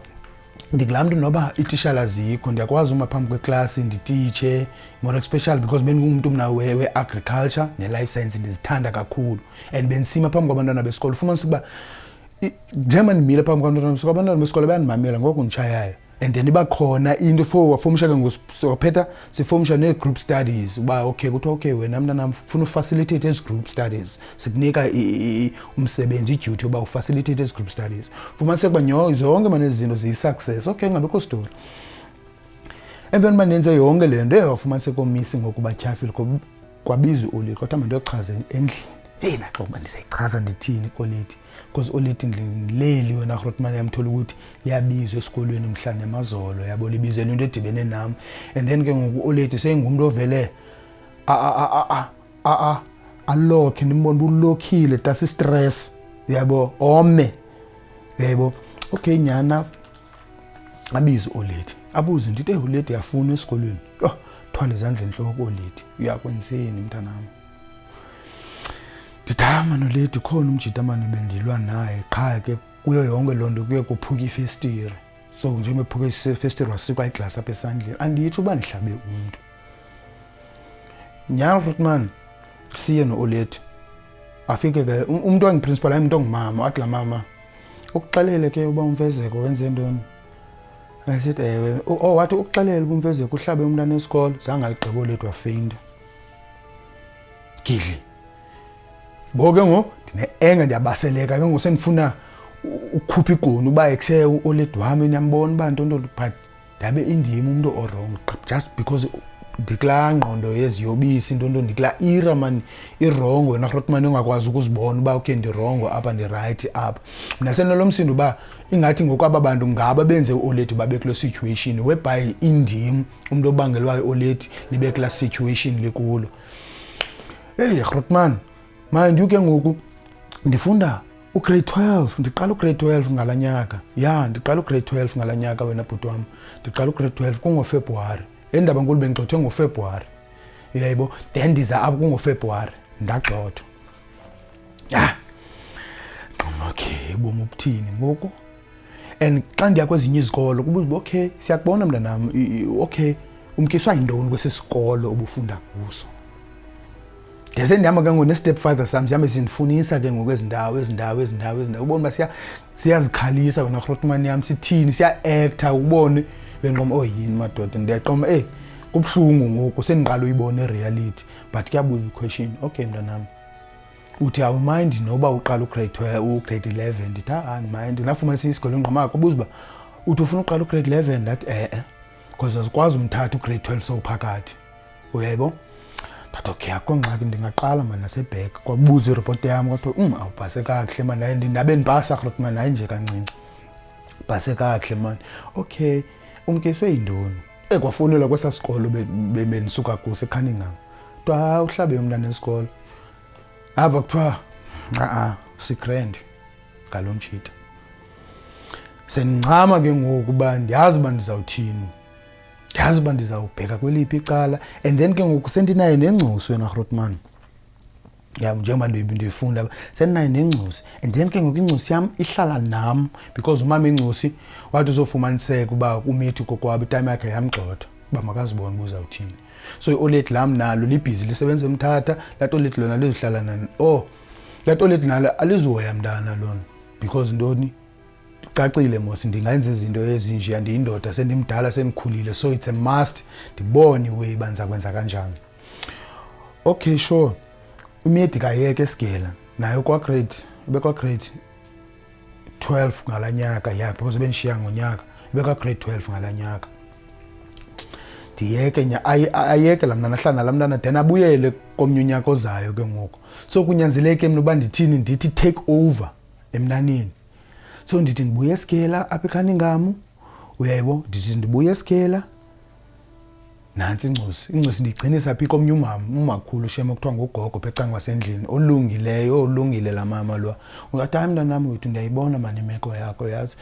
ndingulaa mntu noba iitishala zikho, ndiyakwazi uma phambi kweklasi ndititshe, more especially because bendingumntu mna we-agriculture ne-life science, ndizithanda kakhulu, and bendisima phambi kwabantwana besikolo. Ufumanisa ukuba njengoba ndimile phambi kwabantwana besikolo, abantwana besikolo bayandimamela ngoku nditshayayo. And then iba khona into for wafomisha ke ngoku, sophetha sifomisha nee-group studies, uba okay, kuthiwa okay, wena mntanam funa ufacilitate ezi group studies, sikunika umsebenzi, iduty yoba ufacilitate ezi group studies. Fumaniseka uba zonke mane ezi zinto ziyi-success. Okay, kungabikho story. Emveni uba ndenze yonke le nto, wafumaniseka oomisi ngoku batyhafile, kwabizwa ioledi, kodwa mandiyochaza endlini. Heyi, naxa uba ndizayichaza ndithini ioledi, because oledi ndileli wena grootman, yamthola ukuthi liyabizwa esikolweni mhla nemazolo, yabo, libizelwa into edibene nam. And then ke ngoku oledi seyingumntu ovele alokhe, ndimbone uba ulokhile, tas istress, yabo, ome, yebo. Okay, nyana abize oledi, abuze, ndithi eyi, uledi uyafuna esikolweni. Yho, thwala izandla entloko oledi, uyakwenzeni mntanam? Ndithi hayi mani oledi, khona umjita mani bendilwa naye, qha ke kuyo yonke loo nto kuye kophuka ifestire, so njengoba ephuka ifestire wasikwa iglasi apha esandleni, anditsho uba ndihlabe umntu nyhani Grootman. Siye no-oledi, afike ke umntu ongiprincipal, hayi, umntu ongumama, athi laa mama ukuxelele ke uba uMfezeko wenze ntoni? Asithi ewe. Oh, wathi ukuxelele uba uMfezeko uhlabe umntana esikolo. Zange aligqiba oledi, wafeyinta gidli. Ngoku ke ngoku ndine-enga, ndiyabaseleka ke ngoku, sendifuna ukukhupha igoni uba ekuse uoledi wam niyambona uba ntonto, but ndabe indim umntu o-wrong just because ndikulaa ngqondo yeziyobisi, ntonto, ndikulaa era man i-wrong wena grootman, ungakwazi ukuzibona uba okay, ndi-wrong apha, ndirayithi apha. Mna senalo msindo uba ingathi ngoku aba bantu ngaba benze uoledi babe kuloo situation, whereby indim umntu obangelwayo oledi libe kulaa situation likulo. Eyi grootman, mind you ke ngoku ndifunda ugrade 12, ndiqala ugrade 12 ngalaa nyaka. Ya, ndiqala ugrade 12 ngalaa nyaka wena bhuti wam, ndiqala ugrade 12 kungoFebruwari. Endaba nkulu, bendixothwe ngoFebruwari, uyayibo, then ndiza apho kungoFebruwari ndagxothwa. Ya, okay, ubomi ubuthini ngoku? And xa ndiya kwezinye izikolo kubuza uba okay, siyakubona mntanam, okay, umkiswa yintoni kwesi sikolo ubufunda kuso? Ndese ndihamba ke ngoku ne-step father sam, sihambe sindifunisa ke ngoku ezi ndawo, ezi ndawo, ezi ndawo, ezi ndawo, ubone uba siyazikhalisa wena grootman yam, sithini, siya-acta, ubone benqoma. Oh yini madoda, ndiyaqoma, eyi kubuhlungu ngoku sendiqala uyibona ireality. But kuyabuza iquestion, okay mntanam, uthi awumind noba uqala ugrade 12, ugrade 11? Ndithi ha, andimind. Ndafumanisa isigolo engqamako, ubuza uba uthi ufuna uqala ugrade 11? Ndathi e-e, because azikwazi umthatha ugrade 12 sowuphakathi, uyayibo. Ndathi okay, akho ngxaki, ndingaqala mani nasebhek. Kwabuza iripoti yam, kwathiwa awupase kakuhle mani. Hayi, ndabe ndipasa grootman, hayi nje kancinci, pase kakuhle mani. Okay, umkiswe yintoni? Ekwafowunelwa kwesaa sikolo bendisuka kuso eCunningham, kuthiwa hayi, uhlabe umntana esikolo. Ava kuthiwa a-a, sigrand ngalo mtshita. Sendincama ke ngoku uba ndiyazi uba ndizawuthini, ndiyazi uba ndizawubheka kweliphi icala. And then ke ngoku sendinayo nengcosi wena grootman ya, njengoba ndifunda sendinayo nengcosi. And then ke ngoku ingcosi yam ihlala nam because umama ingcosi wathi uzofumaniseka uba umithi kokwabo, itime yakhe yamgxotha uba makazibone uba uzawuthini. So ioledi lam nalo libhizi lisebenza eMthatha. Laa toledi lona lizohlala nani? Oh, laa toledi nalo alizuhoya mntana lona because ntoni, cacile mos, ndingenza izinto ezinje, ndiyindoda, sendimdala, sendikhulile, so it's a must ndibone iway uba ndizakwenza kanjani. Okay, sure, umedi kayeke esigela nayo kwagrade, ebekwagrade 12 ngalaa nyaka ya, because bendishiya ngonyaka, ebekwagrade 12 ngalaa nyaka. Ndiyeke nya ayeke laa mntana, ahlala nalaa mntana, then abuyele komnye unyaka ozayo ke ngoku. So kunyanzeleke mna uba ndithini, ndithi take over emntaneni. So ndithi ndibuye esigela apha eCunningham, uyayibo, ndithi ndibuye esigela, nantsi ingcosi. Ingcosi ndiyigcinisa phi? Komnye umama, umakhulu shem, okuthiwa ngugogo pha ecangwa sendlini, olungileyo, olungile laa mama lwa. Uyathi, "Hayi mntanam wethu, ndiyayibona mani imeko yakho, yazi,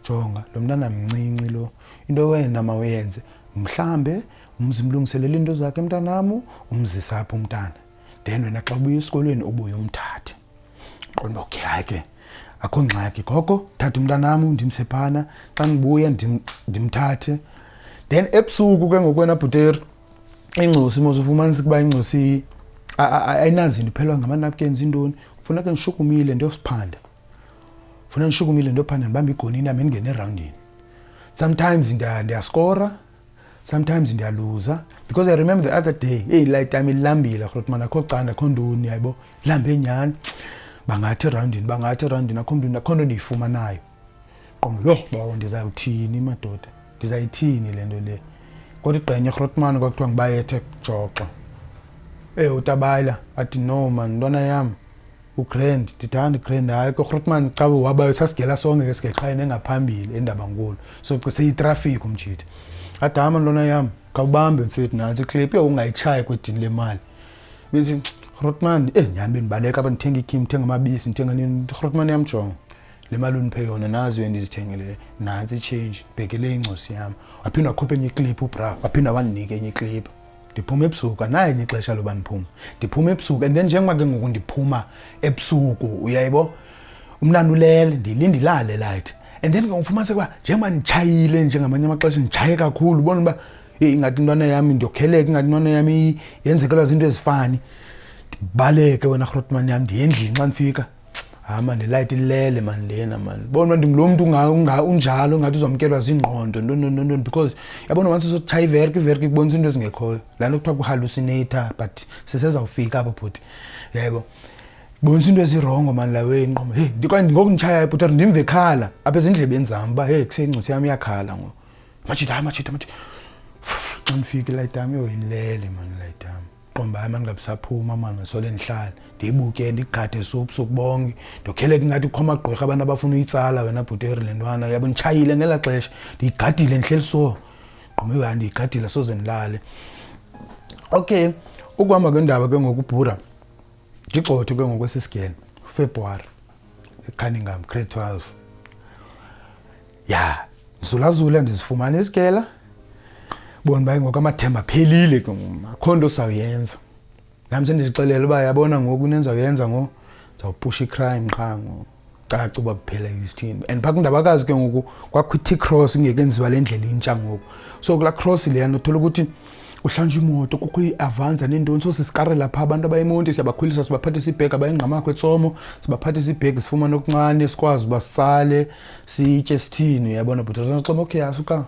jonga lo mntana mncinci lo, into wena mawuyenze mhlambe umzi mlungiselele into zakhe mntanam, umzise apha umntana, then wena xa ubuya esikolweni ubuye umthathe." Qonda, okay, hayi ke akho ngxaki gogo, thatha umntanam ndimse phana, xa ndibuya ndimthathe. Then ebusuku ke ngokwena bhuteri, ingcosi mos ufumanisa ukuba ingcosi ayinazinto, iphelwa ngama-napkins, intoni. Funeka ndishukumile ndiyosiphanda, funeka ndishukumile ndiyophanda, ndibambe igonini yam, ndingene erawundini. Sometimes ndiyaskora, sometimes ndiyaluza, because I remember the other day, hey, light yam ilambile grootman, akho canda, akho ntoni, yayibo, ilambe nyhani. Bangathi erawundini, bangathi erawundini, akho mntu, akho nto ndiyifumanayo. Qomba, yho bawo, ndizawuthini madoda, ndizayithini le nto le? Kodwa igqenye grootman kwakuthiwa ngibayethe joxo, utabayila athi, "No man, ntwana yam, ugrand." Ndithi, "Hayi, grand." Hayi ke grootman, xa wabayo sasigela sonke ke, sigeqhayene ngaphambili endabankulu, so seyitraffic umjita. Athi, "Hama ntwana yam, khawubambe mfethu, nantsi iclip ungayitshayi kwedini le mali." Bethi grootman, nyhani bendibaleka apha, ndithenga ikhim, ndithenga amabisi, ndithenga nini. "Grootman yam, jonga le mali undiphe yona, nazi endizithengele, nantsi itshenji, bhekele ingcosi yam." Waphinda wakhupha enye iclip ubra, waphinda wandinika enye iclip. Ndiphuma ebusuku, anayo enye ixesha loba ndiphuma, ndiphuma ebusuku. And then njengoba ke ngoku ndiphuma ebusuku, uyayibo, umntana ulele, ndiyilinda ilale light, and then ke ufumaniseka uba njengoba nditshayile nje, ngamanye amaxesha nditshaye kakhulu, ubona uba eyi, ingathi intwana yam ndiyokheleka, ingathi intwana yam yenzekelwa zinto ezifani. Ndibaleke wena grootman yam, ndiye endlini. Xa ndifika, hayi mani, le light ilele mani lena mani. Bona uba ndingulo mntu unjalo, ungathi uzamkelwa ziingqondo, ntoni ntoni ntoni, because yabona once uzotshaya iverki, iverki ikubonisa into ezingekhoyo, laa nto kuthiwa kuhallucinata, but sisezawufika apho bhuti, yebo, bonisa into ezirongo mani la way inqomo. Hey, ndikwa ngoku nditshayayo bhuti, ndimve ekhala apha ezindlebeni zam uba hey, kusengcosi yam iyakhala ngoku, majita, hayi majita, majita. Xa ndifika, ilight yam yoyilele mani, ilight yam. Qomba, hayi mani, ngabisaphuma mani, sole ndihlale ndiyibuke, ndigade so ubusuku bonke. Ndokheleka ingathi kukho amagqwirha, abantu abafuna uyitsala wena bhuteri le ntwana, yabo. Nditshayile ngelaa xesha, ndiyigadile, ndihleli so gqome, hayi, ndiyigadile, soze ndilale. Okay, ukuhamba kwendaba ke ngoku bhura, ndigxothwe ke ngoku esisigele February eCunningham, grade 12. Ya, ndizulazula, ndizifumana isigela, bona uba ngoku amathemba aphelile ke ngoku, akho nto sawuyenza. Nam sendizixelela uba yabona ngoku into endizawuyenza ngoku, ndizawupusha icrime qha ngoku, caca uba kuphela isithini. And phaa kundabakazi ke ngoku kwakho i-T-cross ingekenziwa le ndlela intsha ngoku, so kulaa cross leyana uthola ukuthi kuhlanjwa imoto, kukho i-Avanza neentoni, so sisikarela phaa abantu abayimonti, siyabakhwelisa, sibaphathisa ibhegi, abayingqamakho etsomo, sibaphathisa ibhegi, sifumane okuncane sikwazi uba sitsale, sitye, sithini, uyabona bhuti. Xoma, okay, asuka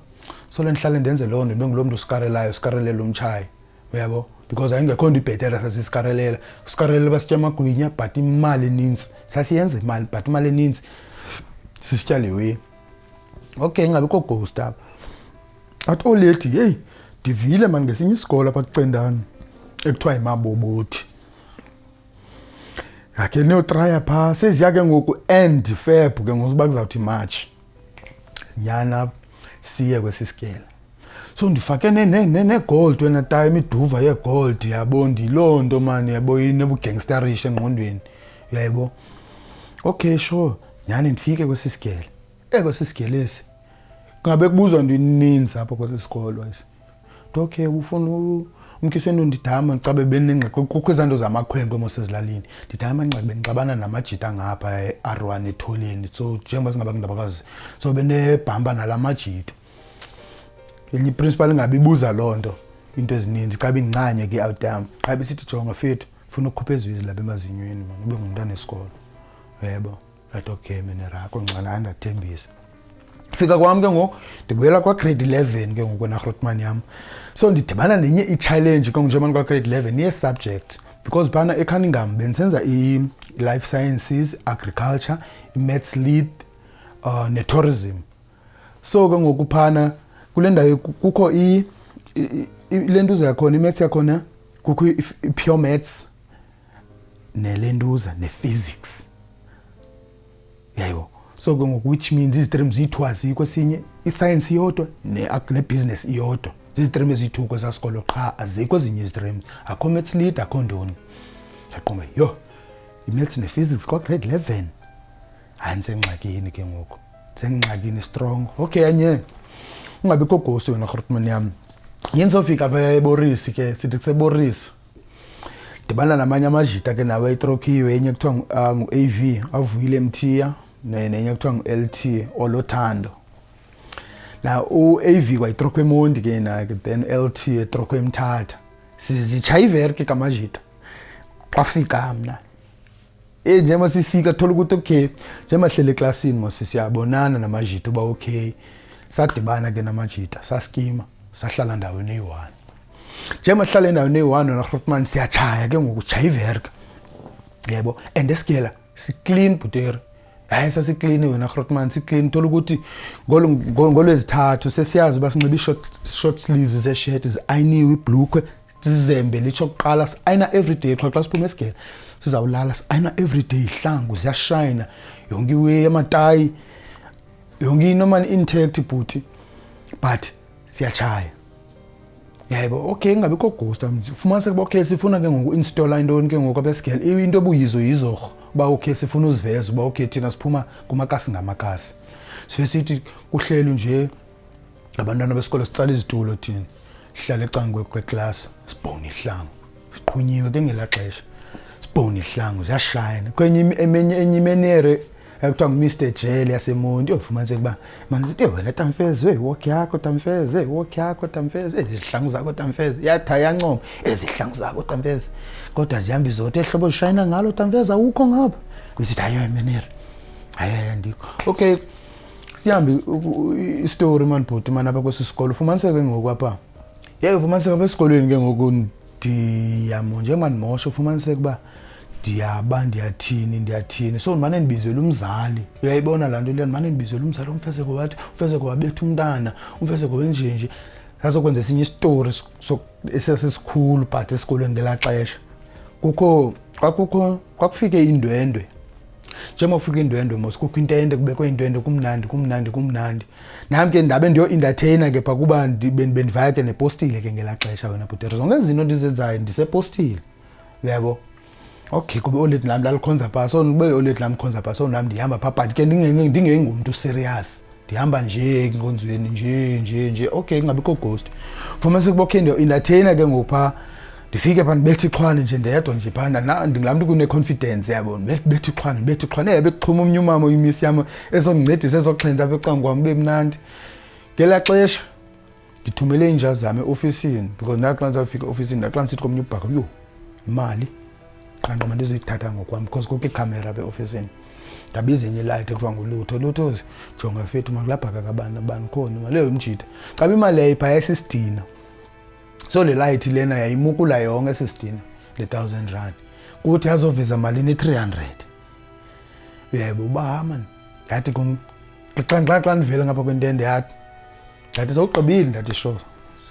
solo ndihlale ndenze loo nto, ndibe nguloo mntu usikarelayo, sikarelela umtshayi, uyabo, because ayingekho nto ibhetere. Sasisikarelela, sikarelela uba sitya amagwinya, but imali enintsi sasiyenza imali, but imali enintsi sisitya le way. Okay, ingabikho ghost apha. Athi olady, "Heyi, ndivile mani ngesinye isikolo apha kucendane ekuthiwa yiMabobothi, ngakhe niyotraya phaa." Seziya ke ngoku end Feb ke ngoku, uba kuzawuthi March nyana siye kwesi sikele. So ndifake negold wena ta, imiduva yegold, yabo, ndiloo nto mani, yabo, inobugangsterisha engqondweni, uyayibo. Okay, sure, nyhani ndifike kwesi sigele, kwesi sigele esi kungabe kubuzwa nto ininzi apho kwesi sikolo esi. Okay, ufuna umkhiso into, ndidama ndicabe benengxaki, kukho ezaa nto zamakhwenkwe mos ezilalini. Ndidama ingxaki, bendixabana namajita ngapha e-R1 etholeni, so njengoba singabakundabakazi, so benebhampa nala majita. Enye iprincipal ingabe ibuza loo nto, into ezininzi, xa bindincanye ke out yam, xa besithi, "Jonga fethu, funa ukukhupha eziwizi lapha emazinyweni man, ube ngumntana esikolo," uyabo. Ndathi, "Okay mina rakho ngxala." Ndathembisa. Fika kwam ke ngoku, ndibuyela kwa-grade 11 ke ngoku nagrootman yam, so ndidibana nenye i-challenge ke ngoku njengoba kwa-grade 11 ye-subject, because phana eCunningham bendisenza i-life sciences, agriculture, i-maths lit, ne-tourism. So ke ngoku phana kule ndawo kukho le ntuza yakhona, i-maths yakhona, kukho i-pure maths nelentuza ne-physics, yayibo. So ke ngoku, which means izi-stream ziyi-two azikho esinye, iscience iyodwa ne-business iyodwa. Zizi-stream eziyi-two kwesaa sikolo qha, azikho ezinye izi-streams, akho maths lit, akho ntoni. Ndaqonda, yho, i-maths ne-physics kwa-grade 11, hayi, ndisengxakini ke ngoku, ndisengxakini strong. Okay, anye ungabikho ghost wena, grootman yam. Yini, sofika apha eBorisi ke, sithi kuseBorisi, dibana namanye amajita ke nawe etrokhiwe. Enye kuthiwa ngu-AV Avuyile Mthiya, nenye kuthiwa ngu-LT Olothando. Na u-AV kwayitrokho eMonti ke na ke, then LT etrokho eMthatha. Sizitshaya iverke kamajita. Kwafika mna, njengoba sifika, thola ukuthi okay, njengoba hlele eklasini mos, siyabonana namajita uba okay. Sadibana ke namajita, saskima, sahlala ndaweni eyi-one. Njengoba sihlala endaweni eyi-one wena grootman, siyatshaya ke ngoku, sitshaya iverke yebo, and esigela si-clean bhutere. Hayi, sasi-clean wena grootman, si-clean. Thola ukuthi ngolwezithathu sesiyazi uba sinxiba i-short sleeves zeshirt, zi-ayiniwe, ibhlukhwe, sizembe litsho kuqala, si-ayina everyday xa siphuma esigela sizawulala, si-ayina everyday, ihlangu ziyashayina yonke iway, amatayi, yonke into mani intact bhuti, but siyatshaya yebo. Okay, kungabikho ghost. Fumaniseke uba okay, sifuna ke ngoku installa intoni ke ngoku abesigele, into ebuyizo yizorho uba okay, sifuna uziveza uba okay, thina siphuma kumakasi ngamakasi. Sife sithi kuhlelwe nje abantwana besikolo, sitsala izitulo thina, sihlale ecangwe kweklasi, sibhone ihlangu, siqhunyiwe ke ngelaa xesha, sibhone ihlangu, ziyashayina. Kwenye enye imenere ekuthiwa nguMr Jele yaseMonti, uyofumaniseka uba mani sithi, wena tamfeze, iwokhi yakho tamfeze, iwokhi yakho tamfeze, ezi zihlangu zakho tamfeze, yathi ayancoma, ezi zihlangu zakho tamfeze, kodwa zihambi zodwa ehlobo zishayina ngalo tamfeze, awukho ngapha. Kusithi hayi menere, hayi hayi, andikho. Okay, sihambe isitori mani bhuti mani apha kwesi sikolo. Ufumaniseke ngoku apha, yeyi, ufumaniseka apha esikolweni ke ngoku ndiyamo njengoba ndimosha, ufumaniseke uba ndiyaba, ndiyathini, ndiyathini. So ndimane ndibizela umzali, uyayibona laa nto leyo, ndimane ndibizela umzali, uMfezeko wathi, uMfezeko wabetha umntana, uMfezeko wenjenje. Sasokwenza esinye isitori esasisikhulu, but esikolweni ngelaa xesha kukho kwakukho kwakufike iindwendwe. Njengoba kufika iindwendwe mos, kukho intente, kubekwe intente, kumnandi, kumnandi, kumnandi. Nam ke ndabe ndiyo-entertaina ke phaa kuba bendivaya ke nepostile ke ngelaa xesha wena bhutere, zonke ezi zinto ndizenzayo ndisepostile, uyabo. Okay, kube oledi lam lalikhonza phaa, so kube oledi lam khonza phaa, so nam ndihamba phaa, but ke ndingengumntu serious, ndihamba nje enkonzweni nje nje nje. Okay, kungabikho ghost. Fumaniseke uba okay, ndiyo-entertaina ke ngoku phaa, ndifike phaa ndibethe ixhwane nje ndedwa nje phaa, ndingulaa mntu kune-confidence yabo, ndibethe ixhwane, ndibethe ixhwane, bekuxhuma omnye umama oyimisi yam ezondincedisa, ezoxhentsa apha ecangkwam kwam, kube mnandi. Ngelaa xesha ndithumele iinja zam eofisini, because ndaxa ndizawufika eofisini, ndaxa ndisithi komnye ubhaka, yho, imali qanqa mandizoyithatha ngokwam, because kukho ikhamera apha eofisini. Ndabiza enye ilayithi ekuthiwa nguLutho. Lutho, jonga fethu, makulaa bhaka kabani abani khona imali leyo mjita, caba imali yayipha yayisisidina. So le light lena yayimukula yonke esisidina, le 1000 rand, kuthi yazoveza malini? I-300, uyayebo uba mani. Ndathi kum xa ndivele ngapha kwentende, yathi, ndathi sewugqibile, ndathi sure,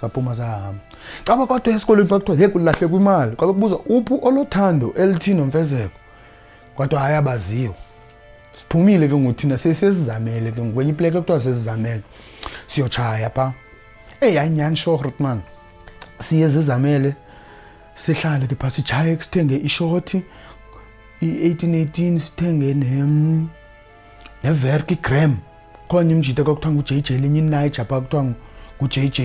saphuma sahamba. Caba kodwa esikolweni xa kuthiwa ye kulahlekwa imali, kwabe kubuzwa uphi Olothando, LT noMfezeko, kodwa hayi, abaziwa. Siphumile ke ngoku thina, sesizamele ke ngokwenye ipleke ekuthiwa sesizamele, siyotshaya phaa. Eyi, hayi nyhani, sure grootman, siye zizamele, sihlale ke phaa, sitshaye, sithenge ishoti i-1818, sithenge neverk igram. Khona imjita kwakuthiwa ngu-JJ, linye inaija phaa kuthiwa ngu-JJ,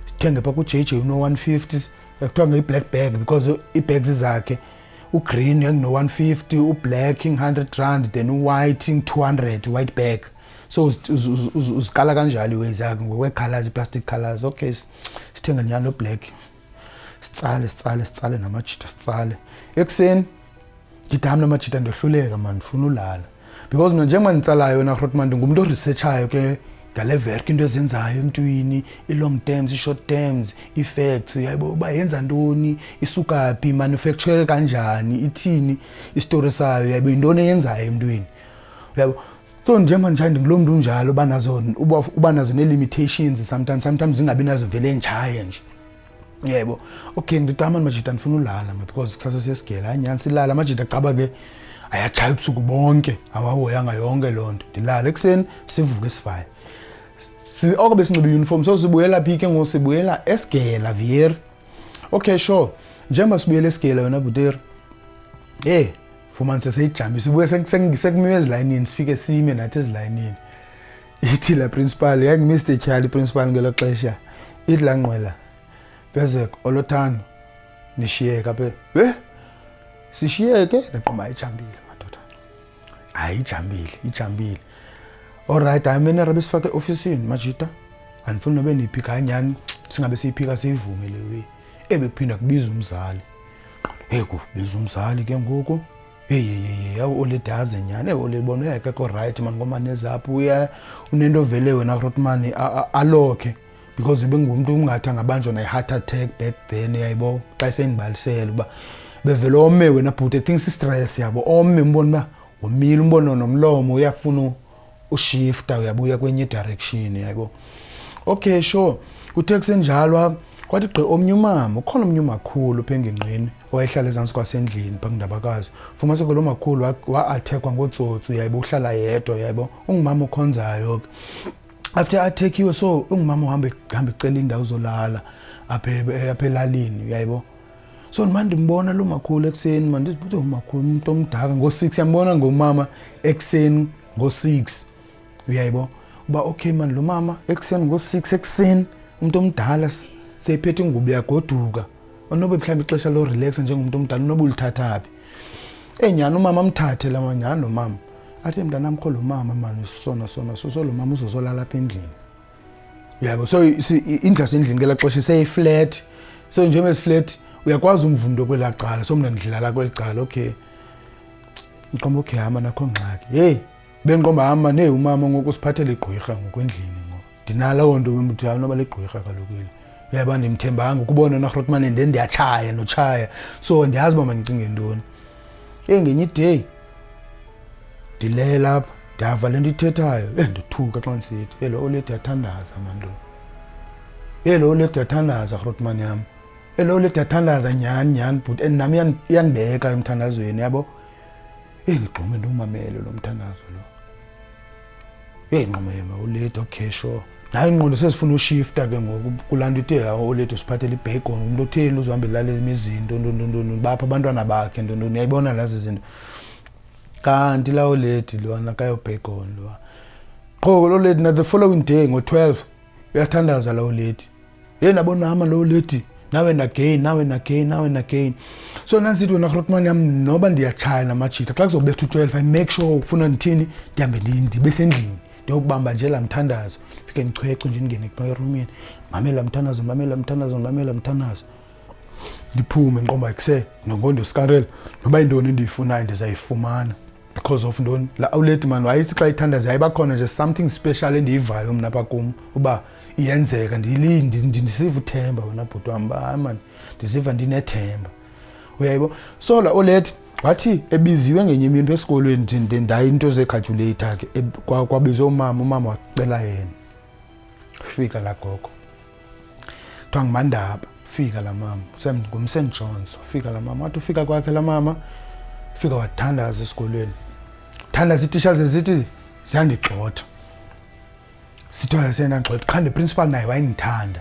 sithenge phaa ku-JJ uno-150, ekuthiwa ngeyi-black bag because ii-bags zakhe ugreen yanguno-150, ublack ing-100 rand, then uwhite ing-200, white bag. So uzikala kanjalo iiways zakhe ngokwee-colours, ii-plastic colours. Okay, sithenge nyhani lo black, sitsale, sitsale, sitsale namajita, sitsale ekuseni. Ndithi hayi, namajita, ndohluleka man, ndifuna ulala, because mna njengoba nditsalayo wena grootman, ndingumntu oresearchayo ke ngale verk, into ezenzayo emntwini, i-long terms, i-short terms effects, yayibo, uba yenza ntoni, isuka phi, manufacture kanjani, ithini isitori sayo, yayibo, yintoni eyenzayo emntwini, uyabo. So njengoba njani ndinguloo mntu unjalo, uba nazo nee-limitations sometimes zingabi nazo, vele nditshaye nje yebo. Okay, ndithi amani majita, ndifuna ulala ma, because kusasa siyesigela. Hayi nyhani, silala amajita, caba ke Ayatshaya ubusuku bonke, awahoyanga yonke loo nto. Ndilale ekuseni, sivuke sivaye. Oko besinxiba i-uniform, so sibuyela phi ke ngoku? Sibuyela esigela vieri. Okay, sure, njengoba sibuyela esigela wena buteri, fumanise seyijambi, sibuye sekumiwe ezilayinini, sifike sime nathi ezilayinini. Ithi la principal, yayingu-Mr Tyhali i-principal ngelo xesha, ithi laa ngqwela, "Fezeko, Olothando, nishiyeka apha." We sishiyeke, ndaqomba ijambile madoda, hayi ijambile, ijambile. Alright, hayi menera besifake eofisini, majita, andifuni nobe niyiphika. Hayi nyhani, singabe siyiphika, siyivume le way. Ebekuphinda kubiza umzali, hey, kubiza umzali ke ngoku. Hey, hey, hey, awu oledi aze nyhani. Hey, oledi bona uyakekho right man, ngoma nezapho uya unento vele wena Rotman alokhe, because ibengumntu ungathi angabanjwa nayi-heart attack back then, yayibo. Xa sendibalisela uba bevele ome wena bhuti, I think si-stress yabo, ome umbona uba womile, umbona nomlomo uyafuna ushifta, uyabuya kwenye direction, yabo. Okay, sure, kuthe kusenjalo kwathi gqi omnye umama, ukhona omnye umakhulu pha engingqini owayehlala ezantsi kwasendlini phaa kundabakazi. Fumaniseke lo makhulu wa-attackwa ngootsotsi, yayibo, uhlala yedwa, yayibo, ungumama okhonzayo ke. After attackiwe, so ungumama uhamba hamba ecela indawo zolala apha elalini, uyayibo. So manje ndimbona lo makhulu ekuseni man, ndizibuze umakhulu umuntu omdaka ngo-6, yambona ngomama ekuseni ngo-6, uyayibo, uba okay man, lo mama ekuseni ngo-6 ekuseni, umuntu omdala seyiphethe ingubo yagoduka, onobe mhlawumbe ixesha lo relax njengomuntu omdala unobe ulithatha phi? Enyani umama amthathe la manyani lo mama, athi, "Mntanam, kho lo mama mani, sona sona so so lo mama uzozolala apha endlini," uyabo. So indlu yasendlini ngelaa xesha seyi-flat, so njengoba esi-flat uyakwazi umva umntu okwelaa cala, so mna ndidlala kweli cala. Okay, ndiqomba okay, hama nakho ngxaki. Heyi, bendiqomba hama ne umama ngoku usiphathele igqwirha ngoku endlini ngoku, ndinaloo nto uthi hayi noba ligqwirha kaloku eli, uyaba ndimthembanga ukubona naRhotmane, then ndiyatshaya notshaya, so ndiyazi uba mandicinge ntoni. Eyi, ngenye i-day ndilele apha, ndiyava le nto ithethayo. Ndothuka xa ndisithi, "Hey, lo oledi yathandaza mani lo, hey, lo oledi yathandaza, Rhotman yam, hey, lo oledi yathandaza nyhani nyhani bhuti, and nam iyandibeka emthandazweni," yabo. Eyi, ndigxume ndiwumamele lo mthandazo lo. Heyi, nqoma uledi, okay, sure. Nayo ingqondo sezifuna ushifta ke ngoku kulaa nto ithe hawu oledi usiphathela i-bacon, umntu otheni uzohamba elala imizinto ntontontonto, bapha abantwana bakhe ntontoni, uyayibona lazi zinto. Kanti laa oledi lwana kayo bacon lowa qho lo lady na the following day ngo-12 uyathandaza laa oledi. Yeyi, nabonama lo lady now and again, now and again, now and again. So nansithi wena Grootman yam, noba ndiyatshaya namajita, xa kuzobetha u-12 I make sure ufuna ndithini, ndihambe ndibe sendlini, ndiyokubamba nje laa mthandazo, fike ndichwechwe nje, ndingene erumini, mamela mthandazo, mamela mthandazo, mamela mthandazo, ndiphume. Ndiqomba kuse nongondoskarela noba yintoni endiyifunayo ndizayifumana, because of ntoni? La awuledi man wayethi xa ithandaza yayibakhona nje something special endiyivayo mna apha kum uba iyenzeka. Ndisiva uthemba wena bhuti wam, uba hayi man, ndiziva ndinethemba, uyayibo. So la oledi wathi ebiziwe ngenye imini esikolweni, ndaye into zee-calculator ke, kwabizwe umama, umama wacela yena. Fika la gogo, kuthiwa nguMandaba. Fika la mama ngumSt Johns. Fika la mama, wathi ufika kwakhe la mama, fika wathandaza esikolweni, thandaza, iitishala zithi ziyandigxotha, sithiwa siyandagxotha qha. Ne-principal naye wayendithanda.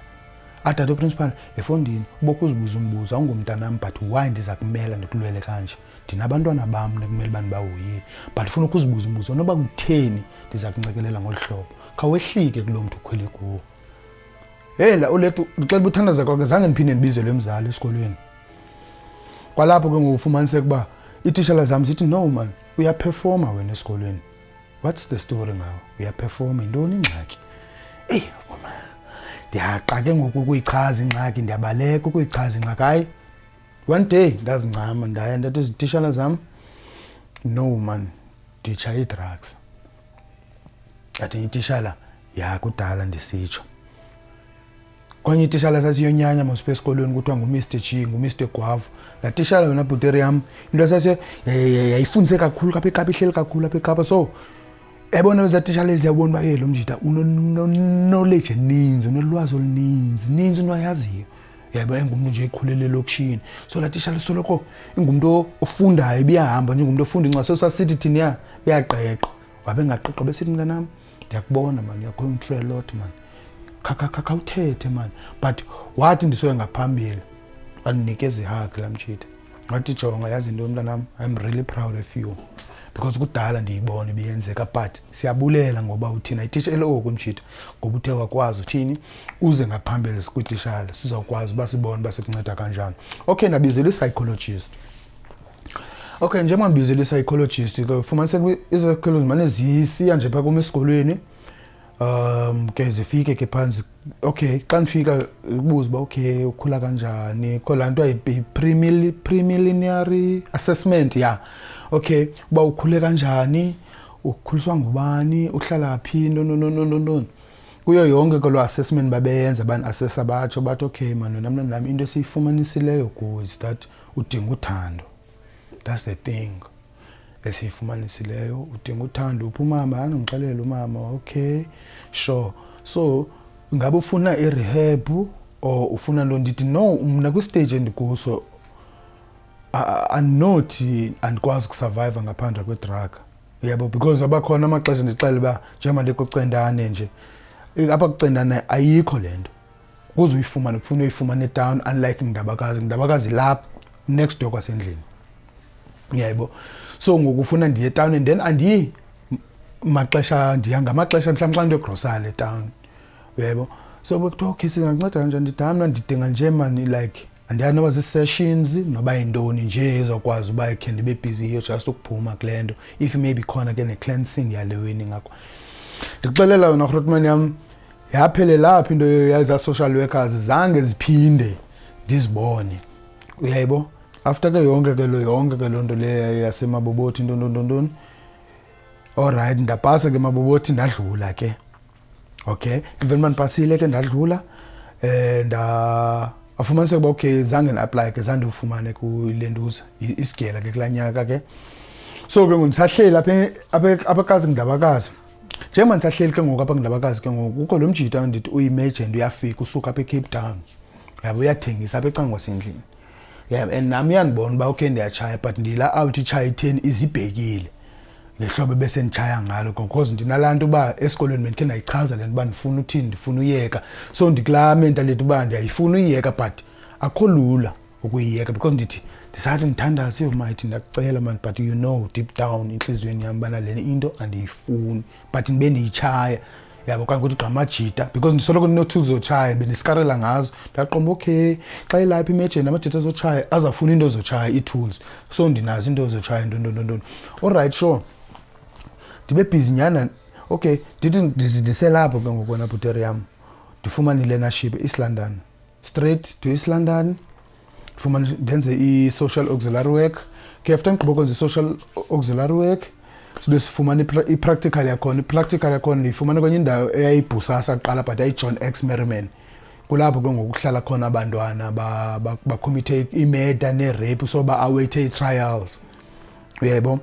Athi, "Ati principal, efondini ubokho uzibuza umbuzo, awungumntanam, but why ndiza kumela ndikulwele kanje? Ndinabantwana bam nekumele uba ndibahoyile, but funa ukuzibuza umbuzo noba kutheni ndiza kuncekelela ngolu hlobo. Khawehlike kulo mntu ukhwele kuwo." Heyi, la ulethu ndixela uba uthandaza kwakhe, zange ndiphinde ndibizelwe mzali esikolweni. Kwalapho ke ngoku ufumaniseka uba iitishala zam zithi, "No man, uyaperforma wena esikolweni. What's the story ngawe? Uyaperforma, yintoni ingxaki?" Eyi, ndiyaqa ke ngoku ukuyichaza ingxaki, ndiyabaleka ukuyichaza ingxaki. Hayi, one day ndazincama, ndaya ndathi izitishala zam, "No man, nditsha ii-drugs." Athi itishala, "Ya, kudala ndisitsho." Kwenye itishala sasiyonyanya mos esikolweni, kuthiwa nguMr G, nguMr Gwavu. Laa tishala yona bhuteri yam, into sase yayifundise kakhulu apha eKapa, ihleli kakhulu apha eKapa. So yabona ezaa tishala eziyabona uba ye lo mjita une-knowledge eninzi, unolwazi oluninzi, ninzi into ayaziyo. Yabo, engumntu nje ekhulele elokishini. So laa tishala soloko ingumntu ofundayo, ibiyahamba njengomntu ofunda incwadi. So sasithi thina iyaqeqa, wabe engaqiqa, besithi, "Mntanam, ndiyakubona man, you're going through a lot man, khawuthethe man." But wathi ndisoya ngaphambili, wandinikeza i-hug laa mtshita, wathi, "Jonga, yazi into, mntanam, I'm really proud of you because kudala ndiyibona ibiyenzeka, but siyabulela ngoba uthina itisha eloku mtshita, ngoba uthe wakwazi uthini uze ngaphambili kwitishala, sizawukwazi uba sibone uba sikunceda kanjani." Okay, ndabizela i-psychologist. Okay, njengoba ndibizela i-psychologist ke, fumaniseka uba i-psychologist mane zisiya nje phaa kum esikolweni. Ke zifike ke phantsi. Okay, xa ndifika ubuze uba okay, ukhula kanjani, kho laa nto preliminary assessment ya, okay, uba ukhule kanjani, ukhuliswa ngubani, uhlala phi, ntoni ntoni ntoni ntoni. Kuyo yonke ke loo assessment babeyenza, bandi-assessa, batsho bathi, "Okay man, wena mntanam, into esiyifumanisileyo kuwe is that udinga uthando. That's the thing esiyifumanisileyo, udinga uthando. Uphi umama?" Andimxelela umama. "Okay, sure, so ngabe ufuna i-rehab or ufuna ntoni?" Ndithi, "No, mna kwi-stage endikuso andinothi andikwazi uku-survive ngaphandle kwe-drug, yabo, because abakhona amaxesha ndixele uba njengoba ndikucendane nje, apha kucendane ayikho le nto. Ukuze uyifumane kufuna uyifumane etown, unlike Ndabakazi. Ndabakazi lapha next door kwasendlini, uyayibo. So ngoku ufuna ndiye etown and then andiyi maxesha, ndiya ngamaxesha mhlawumbi xa ndiyogrosala etown, uyaybo. So bekuthiwa, okay, singakunceda kanjani?" Ndithi, "Hayi, mna ndidinga nje mani, like andiyazi noba zii-sessions noba yintoni nje ezokwazi uba khe ndibe busy yiyo, just ukuphuma kule nto, if maybe khona ke ne-cleansing yale weni." Ngakho ndikuxelela yona, Grootman yam, yaphelela phi into yeza social workers, zange ziphinde ndizibone, uyayibo. After ke yonke ke lo yonke ke loo nto le yasemabobothi, ntoni ntoni ntoni, alright, ndapasa ke mabobothi, ndadlula ke. Okay, emveni uba ndipasile ke ndadlula, nda afumaniseka uba okay, zange ndi-apply ke, zange ndiwufumane kule ntuza isigela ke kulaa nyaka ke. So ke ngoku ndisahleli apha apha Ndabakazi, njengoba ndisahleli ke ngoku apha kuNdabakazi ke ngoku, kukho lo mjita ndithi uyi-merchant, uyafika, usuka apha eCape Town, yabo, uyathengisa apha ecangwasendlini, yeah. And nami uyandibona uba okay, ndiyatshaya, but ndila out itshaya itheni izibhekile ngehlobo bese nditshaya ngalo, because ndinalaa nto uba esikolweni bendikhe ndayichaza le nto uba ndifuna uthini, ndifuna uyeka. So ndikulaa mentality uba ndiyayifuna uyeka, but akho lula ukuyiyeka because ndithi ndisathi ndithandaze, mighty, ndiyakucela man, but you know deep down entliziyweni yam ubana le into andiyifuni, but ndibe ndiyitshaya, yabo. Okanye kuthi gqa amajita, because ndisoloko ndinoo-tools zotshaya, bendisikarela ngazo. Ndaqomba, okay, xa ilapha imejeni, amajita azotshaya, azawufuna iinto zotshaya, ii-tools, so ndinazo iinto zotshaya, ntoni ntoni ntoni. Alright, sure, ndibe busy nyana. Okay, ndithi ndiselapho ke ngoku, wena bhuteri yam, ndifumane i-learnership East London, straight to East London, ndifumane ndenze i-social auxiliary work ke. After ndigqiba kwenza i-social auxiliary work, sibe sifumana i-practical yakhona. I-practical yakhona ndiyifumana kwenye indawo eyayibhusasa kuqala, but yayiJohn X Merriman. Kulapho ke ngoku kuhlala khona abantwana ba-commithe i-murder nee-rape, so ba-await-e ii-trials, uyayibona.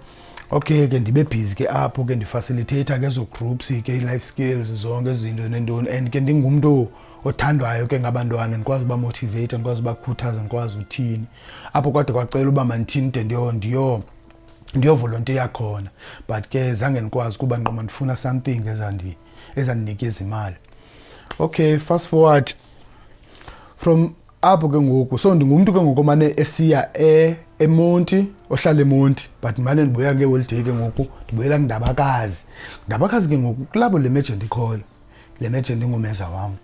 Okay ke, ndibe busy ke apho ke, ndi-facilitate ke ezo groups ke, i-life skills, zonke izinto nentoni. And ke ndingumntu othandwayo ke ngabantwana, ndikwazi uba motivate, ndikwazi ubakhuthaza, ndikwazi uthini apho. Kwade kwacela uba mandithini de ndiyovolontiya khona, but ke zange ndikwazi kuba nqoma ndifuna something ezandinikeza imali. Okay, fast forward from apho ke ngoku, so ndingumntu ke ngoku omane esiya eMonti, ohlala eMonti, but mane ndibuya ngeeholiday ke ngoku, ndibuyela kuNdabakazi. Ndabakazi ke ngoku kulapho le merchant ikhoyo, le merchant ingumeza wam.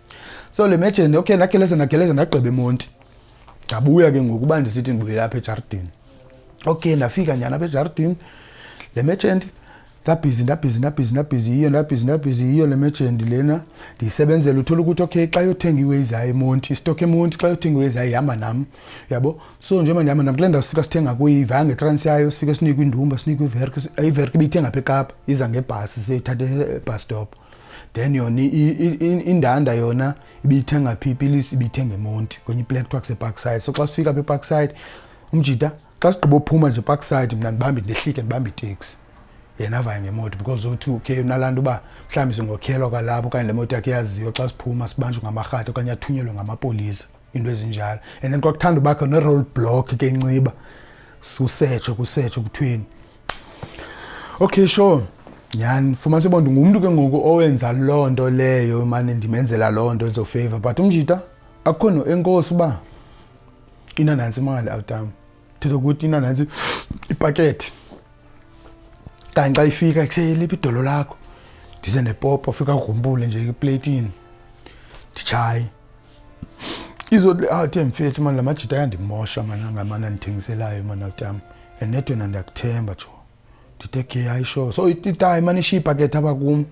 So le merchant, okay, ndageleza, ndageleza, ndagqiba eMonti, ndabuya ke ngoku uba ndisithi ndibuyela apha ejardini. Okay, ndafika nyhani apha ejardini, le merchant nda-busy, nda-busy, nda-busy, nda-busy yiyo, nda-busy, nda-busy yiyo le merchant lena, ndiyisebenzela. Uthola ukuthi okay, xa yothenga iways yayo eMonti, i-stock eMonti, xa yothenga iways yayo ihamba nam, yabo. So njengoba ndihamba nam kule ndawo, sifika sithenga kuyo ivaya ngetrans yayo, sifike sinikwe indumba, sinikwe iverk. Iverk ibiyithenga apha eKapa, iza ngebhasi, siyithathe e-bus stop. Then yona indanda yona ibiyithenga phi? Ipilisi ibiyithenga eMonti kwenye iplek kuthiwa kuseParkside. So xa sifika apha eParkside, umjita xa sigqiba uphuma nje eParkside, mna ndibambe, ndehlike, ndibambe iteksi, yena avaye ngemoto, because uthi okay, unalaa nto uba mhlawumbi singokhelwa kwalapho okanye le moto yakhe yaziwa, xa siphuma sibanjwe ngamarhatha okanye athunyelwe ngamapolisa. Into ezinjalo. And then kwakuthanda ubakho ne-road block ke eNciba, kusetshwe kusetshwe kuthweni. Okay, sure, nyhani fumanise uba ndingumntu ke ngoku owenza loo nto leyo, mane ndimenzela loo nto enzo-favor, but umjita akukho no enkosi uba inanantsi imali awutam, thetha ukuthi inanantsi ipakethi. Kanti xa ifika kuseliphi idolo lakho, ndize nepopo, fika grumbule nje epleyitini, nditshaye izothi athe, "Mfethu mani, la majita ayandimosha mani, angamane andithengiselayo mani awutam, and net wena ndiyakuthemba jo." Ndithi, "Okay, hayi sure." So itayi mani ishiya ipakethi apha kum,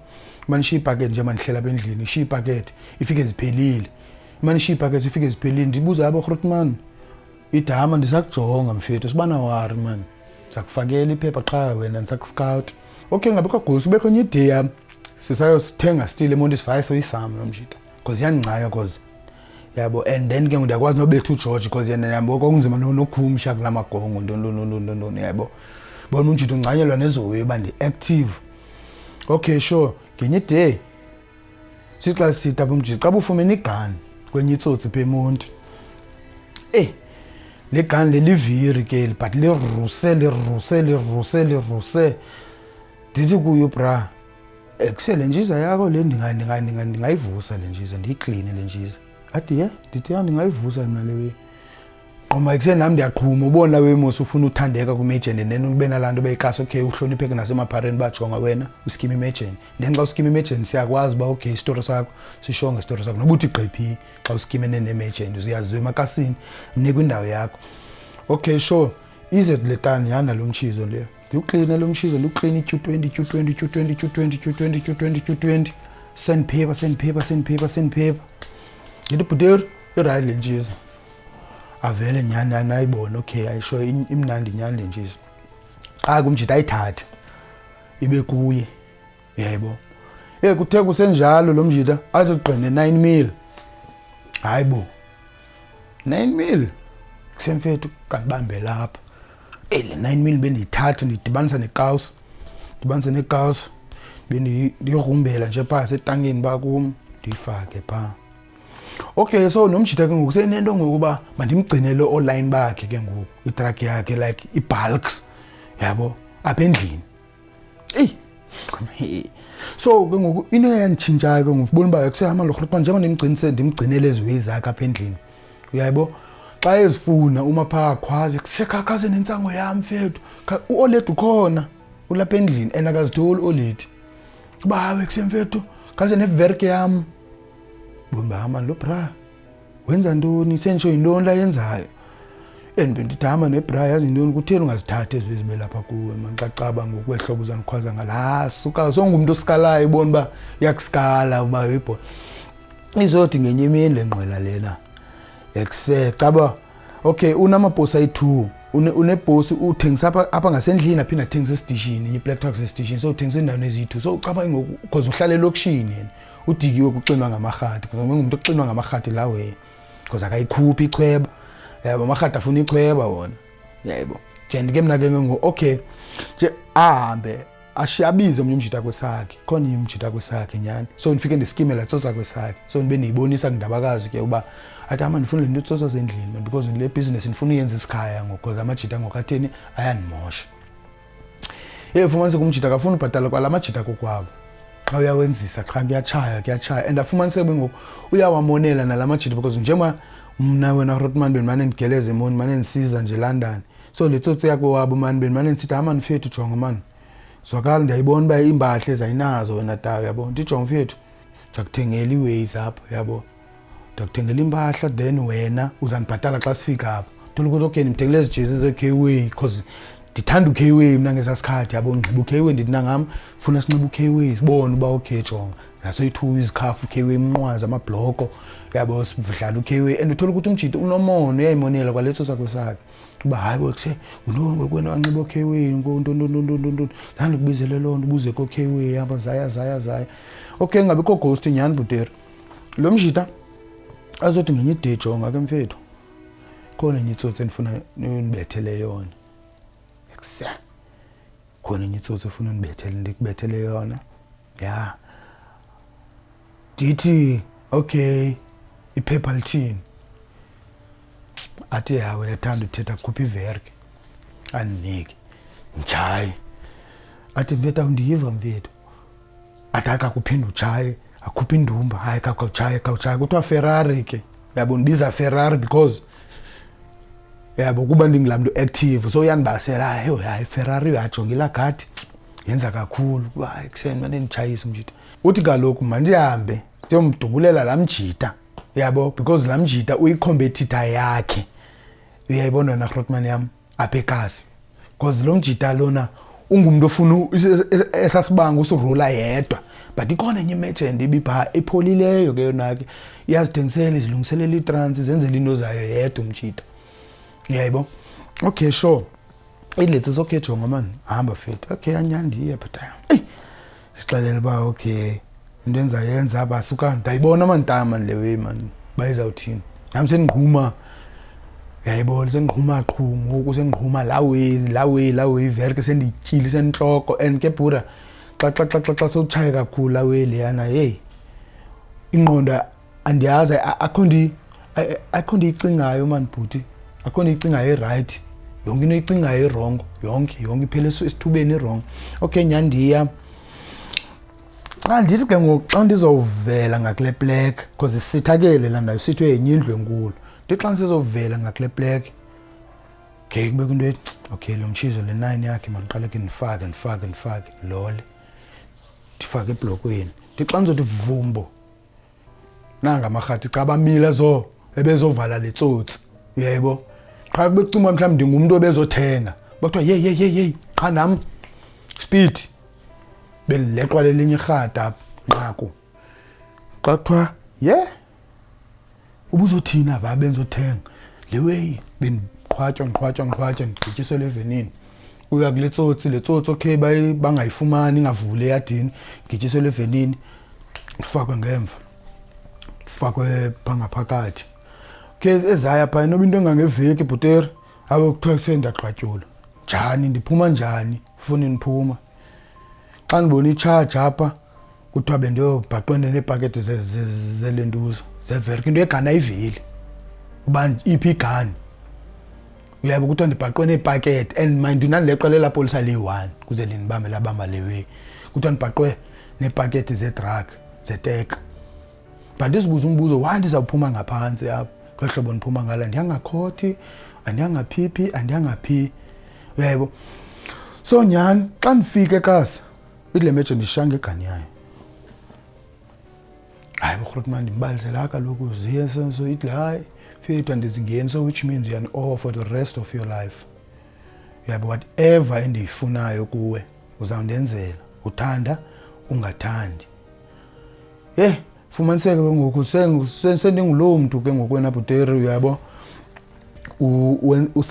mani ishiya ipakethi nje, mandihlela apha endlini, ishiya ipakethi ifike ziphelile, mani ishiya ipakethi ifike ziphelile. Ndibuza yabo, "Grootman," idama, "Ndisakujonga mfethu, sibana wari mani, ndizakufakela iphepha qha wena, ndisaku-scout." Okay, ngabikho gosi, kubekho enye ide yam, sisayosithenga still eMonti, sivaye soyisam nomjita because iyandincaya, cause yabo. And then ke ndiyakwazi nobetha uGeorge because yena yabo kwakunzima nokhumsha kulaa magongo, ntoni ntoni ntoni ntoni ntoni, yabo. Bona umjita ungcanyelwa nezowe uba ndi-active. Okay, sure, ngenye i-day sixa sithi apha umjita xa bufumene igani kwenye itsotsi pha eMonti, le gani leliviri ke, but liruse liruse liruse liruse. Ndithi kuyo, "Bra, ekusele njiza yakho le, ndingayivusa le njiza, ndiyikline le njiza." Athi, "Ye." Ndithi, "Ya, ndingayivusa mna le way." Qoma ekuseni nami ndiyaqhuma, ubona we mos ufuna uthandeka kwi-merchant, and then ube nalaa nto beyikasi, okay, uhlonipheke nasemaphareni, bajonga wena uskima i-merchant. Then xa uskima i-merchant siyakwazi uba okay, isitori sakho sishonge, isitori sakho noba uthi gqiphi xa uskimene ne-merchant, uyaziwa emakasini, mnikwa indawo yakho. Okay, sure, ize le tani yana lo mtshizo leyo, ndiwukline lo mtshizo, ndiwukline i-Q 20, Q 20, Q 20, Q 20, Q 20, Q 20, Q 20, sandpaper, sandpaper, sandpaper, sandpaper. Ndithi, "Bhuteri, i-right le ntshizo." Avele nyhani nyhani ayibone, okay, ayisho imnandi nyhani le ntshizo. Qha ke umjita ayithathe ibe kuye, yebo. Kuthe kusenjalo lo mjita athi gqine 9 mil. Hayi bo, 9 mil kusemfethu, kandibambe lapha. Le 9 mil bendiyithatha ndiyidibanisa nekawusi, dibanisa nekawusi, bendiyigrumbela nje phaa setankeni bakum, ndiyifake phaa. Okay, so nomjita ke ngoku senento ngokuba mandimgcinele online bakhe ke ngoku i-truck yakhe, like i-bulks yabo apha endlini. Eyi, so ke ngoku into eyanditshintshayo ke ngoku, ubona uba kusehamba lo rhutman, njengoba ndimgcinise, ndimgcinele ezi ways zakhe apha endlini, uyayibo, xa ezifuna uma phaa khwaze, "Sekhakhaze nentsango yam mfethu." U-oledi ukhona, ulapha endlini and akazitholi u-oledi uba hawe kusemfethu, khaze neverke yam. Bona uba mani lo bra wenza ntoni, senditsho yintoni la yenzayo? And bendithi, "Hamba nebra, yazi yintoni, kutheni ungazithathi ezi zibe lapha kuwe mani?" Xa caba ngoku kweli hlobo uzandikhwaza ngala suka, songumntu osikalayo, ubona uba iyakusikala uba uyibhona. Izothi ngenye imini le ngqwela lena ekuse caba, okay, unamaposi ayi-2, uneposi uthengisa apha ngasendlini, aphinde athengise esitishini, i-black tax esitishini. So uthengisa endaweni eziyi-2. So ucaba ngoku because uhlala elokishini yena, udikiwe kuxinwa ngamarhadi, because ngumntu oxinwa ngamarhadi la wena, because akayikhuphi ichweba, yabo, amarhadi afuna ichweba wona, yebo. Nje ke mna ke ngoku, okay, nje ahambe ashiye, abize omnye umjita kwesakhe, khona umjita kwesakhe nyhani. So ndifike ndiskime laa tsotsa kwesakhe, so ndibe ndiyibonisa kundabakazi ke uba athi ama ndifuna le nto itsotsa sendlini man, because le business ndifuna uyenza isikhaya ngoku, because amajita ngoku atheni ayandimosha. Ye, fumaniseke umjita akafuni ubhatala kwala majita kokwabo, xa uyawenzisa qha kuyatshaya, kuyatshaya. And afumaniseke ngoku uyawamonela nala majita, because njengoba mna wena Rotman bendimane ndigeleze eMonti, mane ndisiza nje London, so le tsotsi yakowabo mani bendimane ndisithi, "Hama mfethu, jonga mani, zwakala, ndiyayibona uba iimpahla ezayinazo wena tayo, yabo." Ndijonga mfethu, ndizakuthengela ii-ways apha, yabo, ndiyakuthengela iimpahla, then wena uzandibhatala xa sifika apha. Thola ukuthi okay, ndimthengele ezi jezi ze-K-Way because ndithanda u-K-Way mna ngesaa sikhathi, yabo, ngixiba u-K-Way. Ndithi nangam funa sinxibe u-K-Way, sibone uba okay, jonga nasoyi-two izikhafu, u-K-Way, umnqwazi, amabloko, yabo, sidlala u-K-Way. And uthola ukuthi umjita unomono, uyayimonela kwaleso sakho sakhe uba hayi bo, kuse nguntoni ngokwena wanxiba o-K-Way, ntontontontontonton, zange ndikubizele loo nto ubuze ko-K-Way apha. Zaya zaya zaya, okay, ngabikho ghost nyhani bhuteri. Lo mjita azothi ngenye ide, "Jonga ke mfethu, khona enye itsotsi endifuna nibethele yona ekuse, khona enye itsotsi efuna ndibethele, ndikubethele yona." Ya, ndithi, "Okay, iphepha lithini?" Athi hawe, uyathanda uthetha, khupha iverke andinike, nditshaye. Athi, mfethu, awundiyiva mfethu. Athi hayi, kakuphinde utshaye, akhuphe indumba. Hayi, khawutshaye, khawutshaye. Kuthiwa Ferrari ke, uyabo, ndibiza Ferrari because yabo kuba ndingulaa mntu active, so uyandibasela. Hayi, hayi Ferrari, uyajonga ilaa gadi yenza kakhulu. Hayi, kuseni mane nditshayise umjita. Uthi kaloku mandihambe ndiyomdubulela laa mjita, uyabo, because laa mjita uyi-competitor yakhe, uyayibona wena Grootman yam, apha ekasi, because lo mjita lona ungumntu ofuna esasibanga usirula yedwa. But ikhona enye imerchant ibiphaa epholileyo ke yona ke, iyazithengisela, izilungiselela iitransi, zenzela into zayo yedwa umjita, uyayibo. Okay, sure, iletsi. Okay, jonga mani, hamba fethu. Okay, anyandiye, but eyi, sixelele uba okay, into endizayenza apha, suka ndayibona mantama le way mani bayizawuthini nam, sendiqhuma, uyayibona, sendiqhuma qhu ngoku, sendiqhuma laa way, laa way, laa way. Iverke sendityile sentloko. And ke bhura, xa sewutshaye kakhulu laa way leyana, heyi, ingqondo andiyazi, akho nto iyicingayo mani bhuti, akho nto iyicingayo i-right. Yonke into oyicingayo i-wrong, yonke yonke iphela esithubeni i-wrong. Okay, nyandiya xa ndithi ke ngoku xa ndizovela ngakule plek, because isithakele laa ndawo, isithwe yenye indlu enkulu. Ndithi xa ndisizovela ngakule plek, okay, kubekho into ethi okay, lo mtshizo le nine yakhe mandiqale ke ndifake, ndifake, ndifake lole, ndifake eblokweni. Ndithi xa ndizothi vumbo, nanga amarhathi xa bamile zo ebezovala le tsotsi, uyayebo. Qha kubecuma mhlawumbi ndingumntu obezothenga, bathiwa yeyi yeyi yeyi yeyi, qha nam speed belileqwa lelinye irhata nqaku. Xa kuthiwa ye ubuzothina va benzothenga le way, bendiqhwatywa, ndiqhwatywa, ndiqhwatywa, ndigqityiselwa evenini, kuya kule tsotsi, le tsotsi okay, bangayifumani, ingavuli eyadini, gityiselwe evenini, ndifakwe ngemva, ndifakwe phaa ngaphakathi. Okay, ezaya phaa inoba into engangeveki bhuteri, abe kuthiwa kusendiyaqatyulwa. Njani ndiphuma? Njani funi ndiphuma? Xa ndibona itshaji apha, kuthiwa bendiyobhaqwene neepaketi zelentuzo zeverke, into yegani ayiveli uba iphi igani, uyabo. Kuthiwa ndibhaqwe neepaketi, and mind you, ndandileqwa lela polisa liyi-one kuze lindibambe, labamba le way. Kuthiwa ndibhaqwe neepaketi ze-drug, zetek. But ndizibuza umbuzo, why ndizawuphuma ngaphantsi apha kweli hlobo ndiphuma ngala? Ndiyangakhothi, andiyangaphi phi, andiyangaphi, uyayibo. So nyhani xa ndifike ekasi, ithi le mejo ndishiya ngegani yayo. Hayi borhulumente, ndimbalisela kaloku ziye so. Ithi hayi fethu, andizingeni. So which means you're an owe for the rest of your life, uyabo. Whatever endiyifunayo kuwe uzawundenzela, uthanda ungathandi. Ye fumaniseke ke ngoku sendinguloo mntu ke ngoku wena bhuteri, uyabo.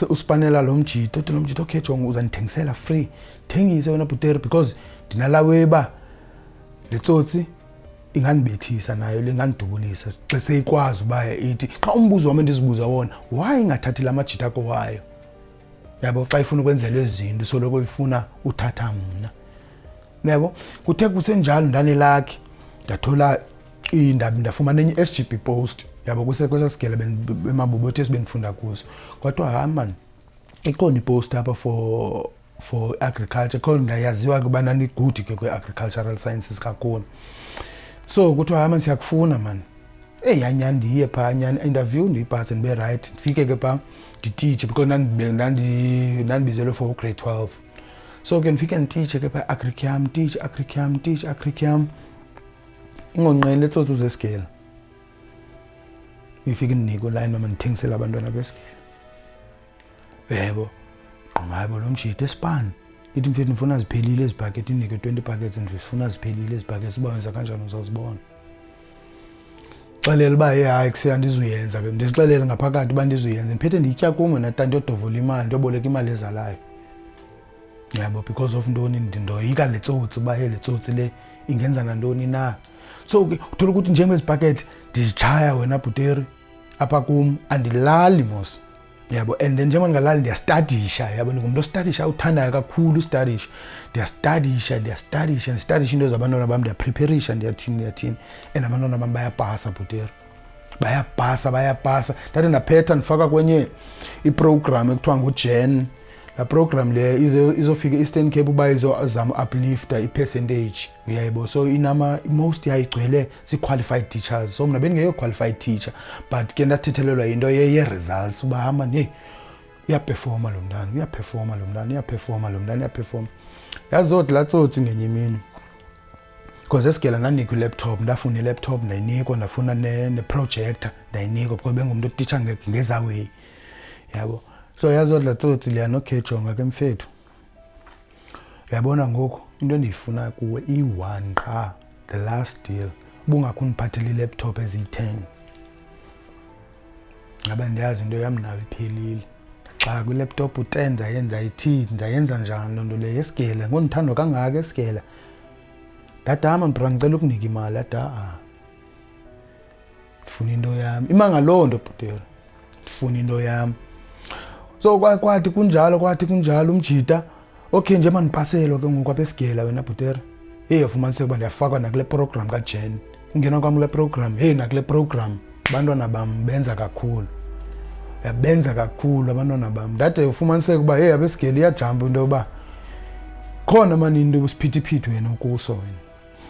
Usipanela lo mjito, uthi lo mjito, okay jonga, uzandithengisela free, thengise wena bhuteri, because ndinalaa uba le tsotsi ingandibethisa nayo le, ingandidubulisa xa seyikwazi uba ithi. Xa umbuzo wam endizibuza wona, why ingathathi la majita akowayo, yabo, xa ifuna ukwenzelwa ezi zinto, soloko ifuna uthatha mna, yabo. Kuthe kusenjalo ndanelakhi, ndathola iindaba, ndafumana enye i-SGB post, yabo, kwesaa sigele bemabubothi esibendifunda kuso. Kodwa hayi mani, ikhona ipost apha for agriculture, khona ndayaziwa ke ubana ni-good ke kwi-agricultural sciences kakhulu. So kuthiwa hayi mani, siyakufuna mani. Eyi, nyani ndiye phaa, nyani interview ndiyipase, ndibe right, ndifike ke phaa ndititshe, because ndandibizelwe for u-grade 12. So ke ndifike ndititshe ke phaa agric yam, titshe agric yam, titshe agric yam. Ingonqeni letsotsi zesigela ifike indinike ulayini uba mandithengisele abantwana besigela, yebo. Gqoma, hayi bo, lo mjita esipani ithi, mfethu, ndifuna ziphelile ezi bhakethi. Indinike 20 buckets, ndifuna ziphelile ezi buckets. Uba wenza kanjani uzazibona. Xelela uba hey, hayi kuse andizuyenza ke. Ndizixelele ngaphakathi uba ndizuyenza, ndiphethe nditya kum wena tata, ndiyodovola imali, ndiyoboleka imali ezalayo, yabo, because of ntoni? Ndoyika le tsotsi, uba hey, le tsotsi le ingenza nantoni na. So ke uthola ukuthi njengezi bhakethi ndizitshaya wena bhuteri apha kum, andilali mos, yabo. And then njengoba ndingalali, ndiyastadisha, yabo. Ndingumntu ostadisha, uthandayo kakhulu ustadisha. Ndiyastadisha, ndiyastadisha, ndistadisha into zabantwana bam, ndiyapreparisha, ndiyathini, ndiyathini, and abantwana bam bayapasa bhuteri. Bayapasa, bayapasa. Ndathi ndaphetha ndifaka kwenye iprogram ekuthiwa nguJen. Laa program le izofika e-Eastern Cape uba izozama uplifta i-percentage, uyayibo. So inama most yayigcwele zii-qualified teachers, so mna bendingeyo-qualified teacher, but ke ndathethelelwa yinto ye-results uba hamba heyi, uyaperforma lo mntana, uyaperforma lo mntana, uyaperforma lo mntana, uyaperforma. Yazothi laa tsotsi ngenye imini, because esigela ndanikwa i-laptop, ndafuna i-laptop ndayinikwa, ndafuna ne-projector ndayinikwa, because bengumntu otitsha ngezaweyi, yabo. So yazothi laa tsotsi leyana, okay, jonga ke mfethu, uyabona ngoku into endiyifuna kuwe iyi-one qha, the last deal, ubungakho undiphathele ii-laptop eziyi-10. Ngaba ndiyazi into yam nayo iphelile. Xa kwi-laptop u-10 ndayenza ithini, ndayenza njani loo nto leyo esigela ngondithandwa kangaka esigela. Ndadama bra, ndicela ukunika imali. Ada a, ndifuna into yam. Ima ngaloo nto bhutela, ndifuna into yam. So kwathi kunjalo, kwathi kunjalo umjita, okay, nje mandipaselwa ke ngoku apha esigela wena bhutera. Heyi, yafumaniseka uba ndiyafakwa nakule program kaJen. Ungena kwam kule program, heyi, nakule program abantwana bam benza kakhulu, yabenza kakhulu abantwana bam. Ndade ufumaniseka uba heyi, abesigela iyajampa into yoba khona mani into usiphithiphithi wena ukuso wena.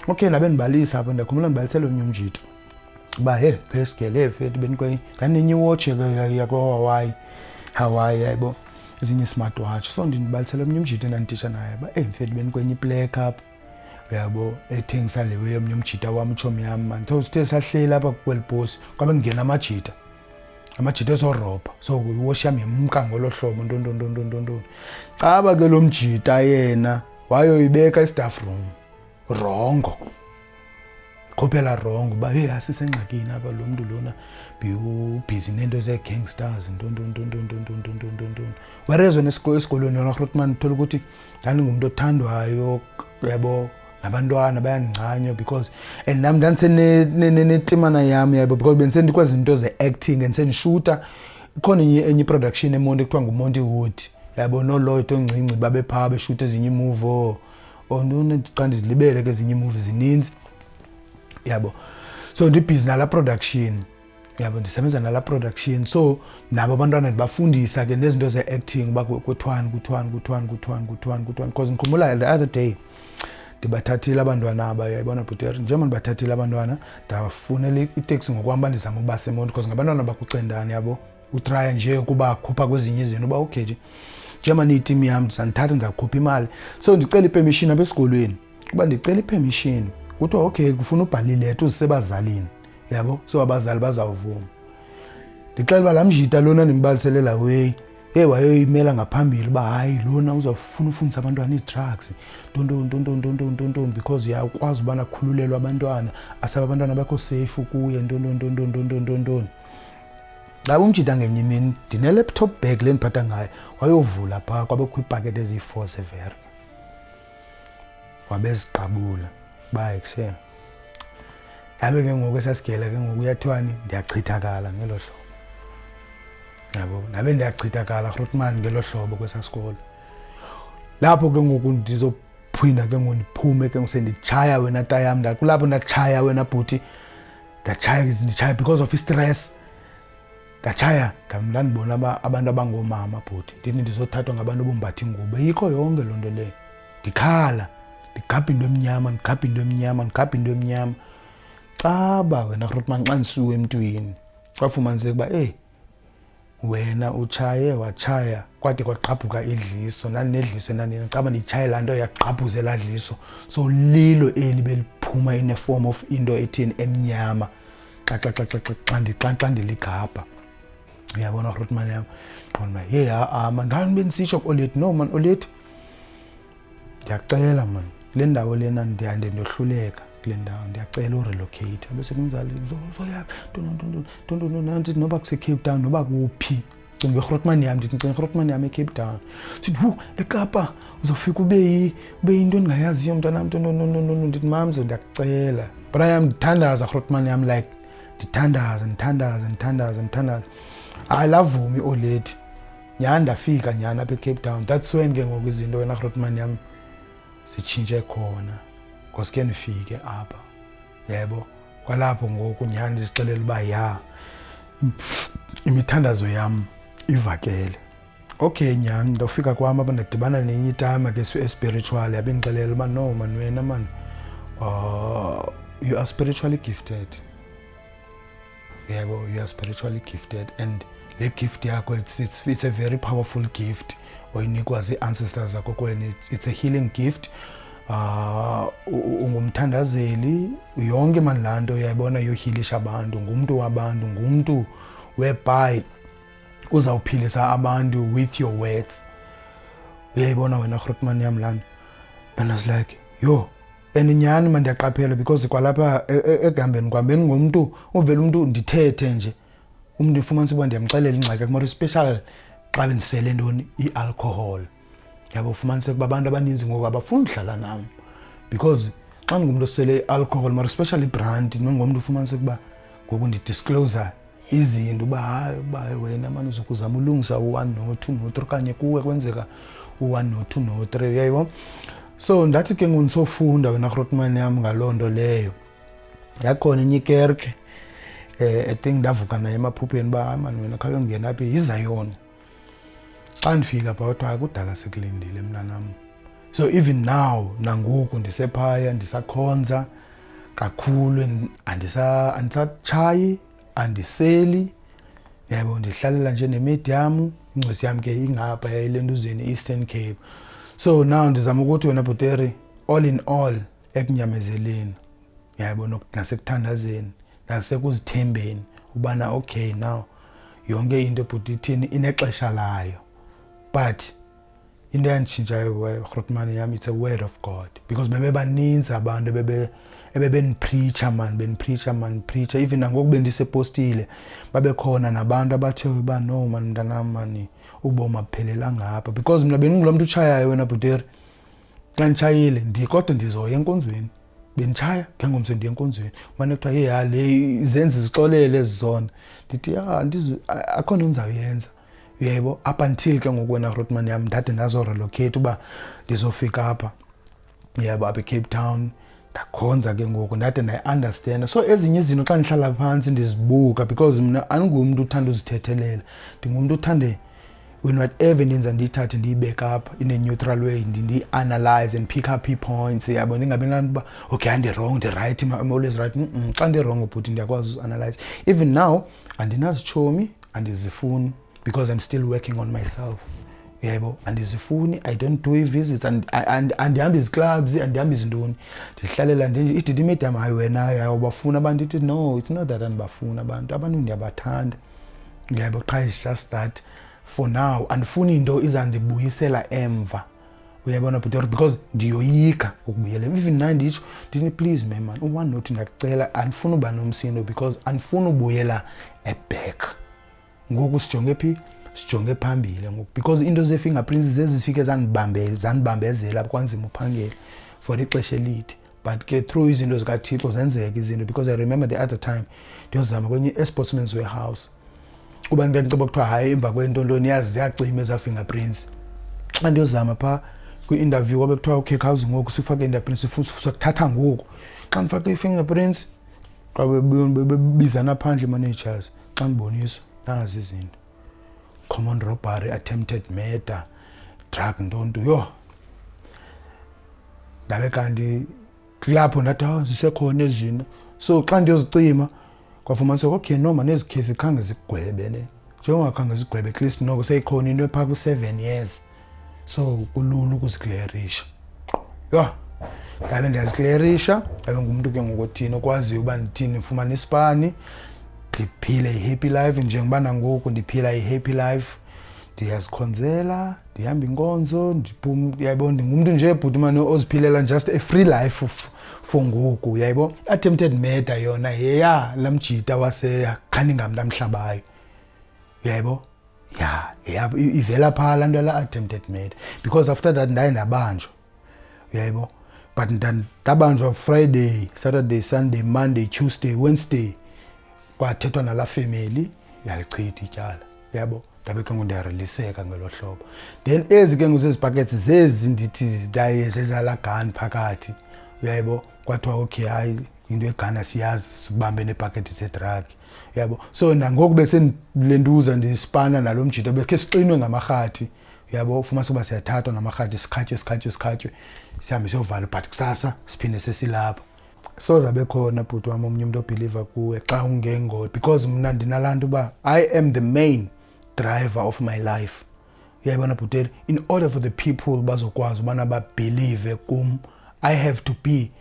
Okay, ndabe ndibalisa apha, ndiyakhumbula ndibalisela omnye umjita uba he phesigele, hey fethu, bendikwenye ndanenye iwatch yakwaHawaii, Hawaii, yayibo, ezinye i-smartwatch. So ndibalisela omnye umjita endandititsha naye uba eyi mfethu, bendikwenye iplek apha, uyabo, ethengisa le way omnye umjita wam, utshomi yam man. So sithe sahleli apha kweli posi, kwabe kungena amajita, amajita ezorobha, so iwoshi yam yemka ngolo hlobo, ntontontontontontoni. Caba ke lo mjita yena wayoyibeka i-staff room wrong, khuphela wrong uba heyi, asisengxakini apha, lo mntu lona ubhizi neento zee-gangsters, ntontontontontontontontontoni. Whereas wena esikolweni wena Grootman, uthola ukuthi ndandingumntu othandwayo, yabo, nabantwana bayandincanywa because and nam ndandisenetimana yam, yabo, because bendisendikwezinto ze-acting and sendishuta. Ikhona enye i-production eMonti ekuthiwa nguMonty Wood, yabo, noLloyd oncinci babephaa beshuta ezinye iimuvi ontoni, xa ndizilibele ke ezinye iimuvi zininzi, yabo. So ndibhizi nalaa production, yabo, ndisebenza nalaa production. So nabo abantwana ndibafundisa ke nezinto ze-acting uba kuthiwani, kuthiwani, kuthiwani, kuthiwani, kuthiwani, kuthiwani, because ndikhumbula the other day ndibathathile abantwana aba, uyayibona bhuteri, njengoba ndibathathile abantwana ndafunela iteksi ngokwam uba ndizama ubasa eMonti, because ngabantwana bakucendane, yabo, utraya nje ukubakhupha kwezinye izinto uba okay nje njengoba niyitimu yam ndizandithatha, ndizakukhupha imali. So ndicela ipermission apha esikolweni, uba ndicela ipermission, kuthiwa okay, kufuna ubhale ileta uzisebazalini, yabo, so abazali bazawuvuma. Ndixela uba laa mjita lona ndimbalisele laa way, heyi, wayoyimela ngaphambili uba hayi, lona uzawufuna ufundisa abantwana ii-drugs, ntontoni, ntontoni, ntontoni, ntontoni, because uyakwazi ubana akhululelwe abantwana, asabe abantwana bakho safe kuye, ntontoni, ntontoni, ntontoni, ntontoni. Xa umjita ngenye imini ndine-laptop bag le ndiphatha ngayo, wayovula phaa kwabekho iipaketi eziyi-4 zeverka, wabeziqabula uba ekuse. Yabe ke ngoku esasigela ke ngoku uyathiwani, ndiyachithakala ngelo hlobo, yabo, ndabe ndiyachithakala Grootman ngelo hlobo kwesaa sikolo. Lapho ke ngoku ndizophinda ke ngoku ndiphume ke ngoku senditshaya wena tayam, kulapho ndatshaya wena bhuti, ndatshaya, nditshaya because of i-stress, ndatshaya. Ndandibona abantu abangoomama bhuti, ndithi ndizothathwa ngabantu abombatha ingubo, ayikho yonke loo nto leyo. Ndikhala, ndigabha into emnyama, ndigabha into emnyama, ndigabha into emnyama. Caba wena Grootman, xa ndisuka emntwini kwafumaniseka uba eyi wena utshaye watshaya kwade kwagqabhuka idliso. Ndandinedliso endandini, caba nditshaye laa nto yagqabhuza elaa dliso. So lilo eli beliphuma in a form of into ethini emnyama xa xa xa xa xa xa xa xa ndiligabha, uyabona Grootman yam. Qonda uba heyi, ha-a man, ndani bendisitsho kuOlethi, no man, Olethi, ndiyacela man, kule ndawo lena ndiyande ndohluleka kule ndawo, ndiyacela urelocate. Bese kumzali uzoyaphi, ntontontontontontontonto, ndithi noba kuse-Cape Town noba kuphi, cinga iGrootman yam, ndithi ndicinga iGrootman yam eCape Town. Sithi hu eKapa uzofika ube yinto endingayaziyo mntanam, ntontontontonto. Ndithi mamzo ndiyakucela bra yam, ndithandaza Grootman yam, like ndithandaza, ndithandaza, ndithandaza, ndithandaza. Hayi, lavuma iolethi nyhani, ndafika nyhani apha eCape Town. That's when ke ngoku izinto wena Grootman yam zitshintshe khona, ngosuke ndifike apha, yebo. Kwalapho ngoku nyhani ndizixelela uba ya, imithandazo yam ivakele. Okay, nyhani ndawufika kwam apha, ndadibana nenye itama ke espiritual, yabindixelela uba no man, wena man, you are spiritually gifted. Yebo, you are spiritually gifted, and le gift yakho, it's a very powerful gift oyinikwa zii-ancestors zakho kwena. It's a healing gift. Ungumthandazeli yonke mani laa nto uyayibona, yohilisha abantu, ngumntu wabantu, ngumntu whereby uzawuphilisa abantu with your words. Uyayibona wena, grootman yam, laa nto. And I was like, yho, and nyhani man ndiyaqaphela, because kwalapha ekuhambeni kwam bendingumntu uvele umntu ndithethe nje, umntu ndifumanisa uba ndiyamxelela ingxaki, more especially xa bendisele ntoni, i-alcohol, yabo. Ufumaniseka uba abantu abaninzi ngoku abafuni udlala nam, because xa ndingumntu osele i-alcohol, more especially ibrandy, ndingumntu ufumaniseka uba ngoku ndidisclose izinto uba hayi, uba wena mani uzokuzama ulungisa u-one no-two no-three, okanye kuwe kwenzeka u-one no-two no-three, uyayibo. So ndathi ke ngoku ndisofunda, wena grootman yam, ngaloo nto leyo, yakhona enye ikerke, I think ndavuka naye emaphupheni uba hayi mani wena, khawuyongena apha yizayoni. Xa ndifika phaa kuthiwa hayi, kudala sikulindile mntanam. So even now, nangoku ndisephaya, ndisakhonza kakhulu and andisatshayi, andiseli, yabo. Ndihlalela nje nemedium, ingcosi yam ke ingapha elentuzeni, Eastern Cape. So now ndizama ukuthi wena bhuteri, all in all, ekunyamezeleni, yabo, nasekuthandazeni, nasekuzithembeni ubana okay, now yonke into, bhuti, ithini, inexesha layo. But into eyanditshintshayo, grootman yam, it's a word of God, because bebebaninzi abantu bebe ebebendipreacha man, bendipreacha man, preacher. Even nangoku bendisepostile, babekhona nabantu abathe uba no man, mntanam mani, ubomi abuphelelanga apha, because mna bendingulaa mntu utshayayo, wena bhuteri. Xa nditshayile kodwa ndizoya enkonzweni. Benditshaya, ngengomso ndiya enkonzweni, mane kuthiwa hey, ha, le zenze zixolele ezi zona, ndithi ya, akho nto ndizawuyenza, uyaybo. Up until ke ngoku, wena grootman yam, ndade ndazorelocate uba ndizofika apha, yabo, apha eCape Town. Ndakhonza ke ngoku, ndade ndayi-understanda. So ezinye izinto xa ndihlala phantsi ndizibuka, because mna andingumntu uthanda uzithethelela, ndingumntu uthande when whatever ndenza ndiyithathe ndiyibeke apha in a neutral way, ndiyi-analyze and pick up ii-points, yabo. Ndingabi laa nto uba okay, andi-wrong, ndi-right, I'm always right. Xa ndi-wrong, bhuti, ndiyakwazi uzi-analyze. Even now andinazitshomi, andizifuni, because I'm still working on myself, yebo. Andizifuni, I don't do ii-visits, andihambi iziclubs, andihambi izintoni, ndihlalela nje. Ididi imedium, hayi wena, awubafuni abantu. Ithi no, it's not that andibafuni abantu, abantu ndiyabathanda, yebo, qha it's just that for now andifuni into izandibuyisela emva, uyabona bhuti, because ndiyoyika ukubuyela. Even naye nditsho ndithi please man, u-one nothi ndiyakucela, andifuni uba nomsindo, because andifuni ubuyela eback. Ngoku sijonge phi? Sijonge phambili ngoku, because into zee-fingerprints zezi zifike zandibambe, zandibambezela, kwanzima uphangela for ixesha elide. But ke through izinto zikaThixo zenzeka izinto, because I remember the other time ndiyozama kwenye e-Sportsman's Warehouse, kuba ndiyaceba kuthiwa hayi, emva kwentontoni yazi ziyacima ezaa fingerprints. Xa ndiyozama phaa kwi-interview, kwabe kuthiwa okay, khawuze ngoku sifake i-fingerprints, sakuthatha ngoku. Xa ndifake i-fingerprints, xa bebizana phandle managers, xa ndiboniswa nazi izinto, common robbery, attempted murder, drug, ntonto, yho. Ndabe kanti kulapho ndathi hawu, zisekhona ezinto. So xa ndiyozicima kwafumaniseka okay, noma nezi khesi khange zigwebe ne, njengoba khange zigwebe, at least noko seyikhona into ephaa ku-7 years, so kulula ukuziclearisha. Yho, ndabe ndiyaziclearisha, ndabe ngumntu ke ngoku othini, okwaziyo uba ndithini, ndifumane isipani, ndiphile i-happy life, njengoba nangoku ndiphila i-happy life. Ndiyazikhonzela, ndihamba inkonzo, ndiphuma, uyayibona. Ndingumntu nje, bhuti mani, oziphilela just a free life for ngoku, uyayibo. Attempted murder yona yeya laa mjita waseCunningham lamhlabayo, uyayibo. Ya, ivela phaa laa nto yalaa attempted murder, because after that ndaye ndabanjwa, uyayibo. But ndabanjwa Friday, Saturday, Sunday, Monday, Tuesday, Wednesday, kwathethwa nalaa family, yalichitha ityala, yabo. Ndabe ke ngoku ndiyareleaseka ngelo hlobo. Then ezi ke ngoku zezi buckets zezi ndithi ndaye zezalaa gun phakathi, uyayibo. Kwathiwa okay, hayi. Into yeGhana siyazi, sibambe neebhakethi zedrug, yabo. So nangoku besendilentuza, ndispana nalo mjito, bekhe sixinwe ngamarhathi, yabo. Fumanise uba siyathathwa ngamarhathi, sikhatywe, sikhatywe, sikhatywe, sihambe siyovala, but kusasa siphinde sesilapha. Soze abe khona, bhuti wam, omnye umntu obhiliva kuwe xa ungengo, because mna ndinalaa nto uba I am the main driver of my life, uyayibona bhuteli. In order for the people bazokwazi ubana babhelieve kum, I have to be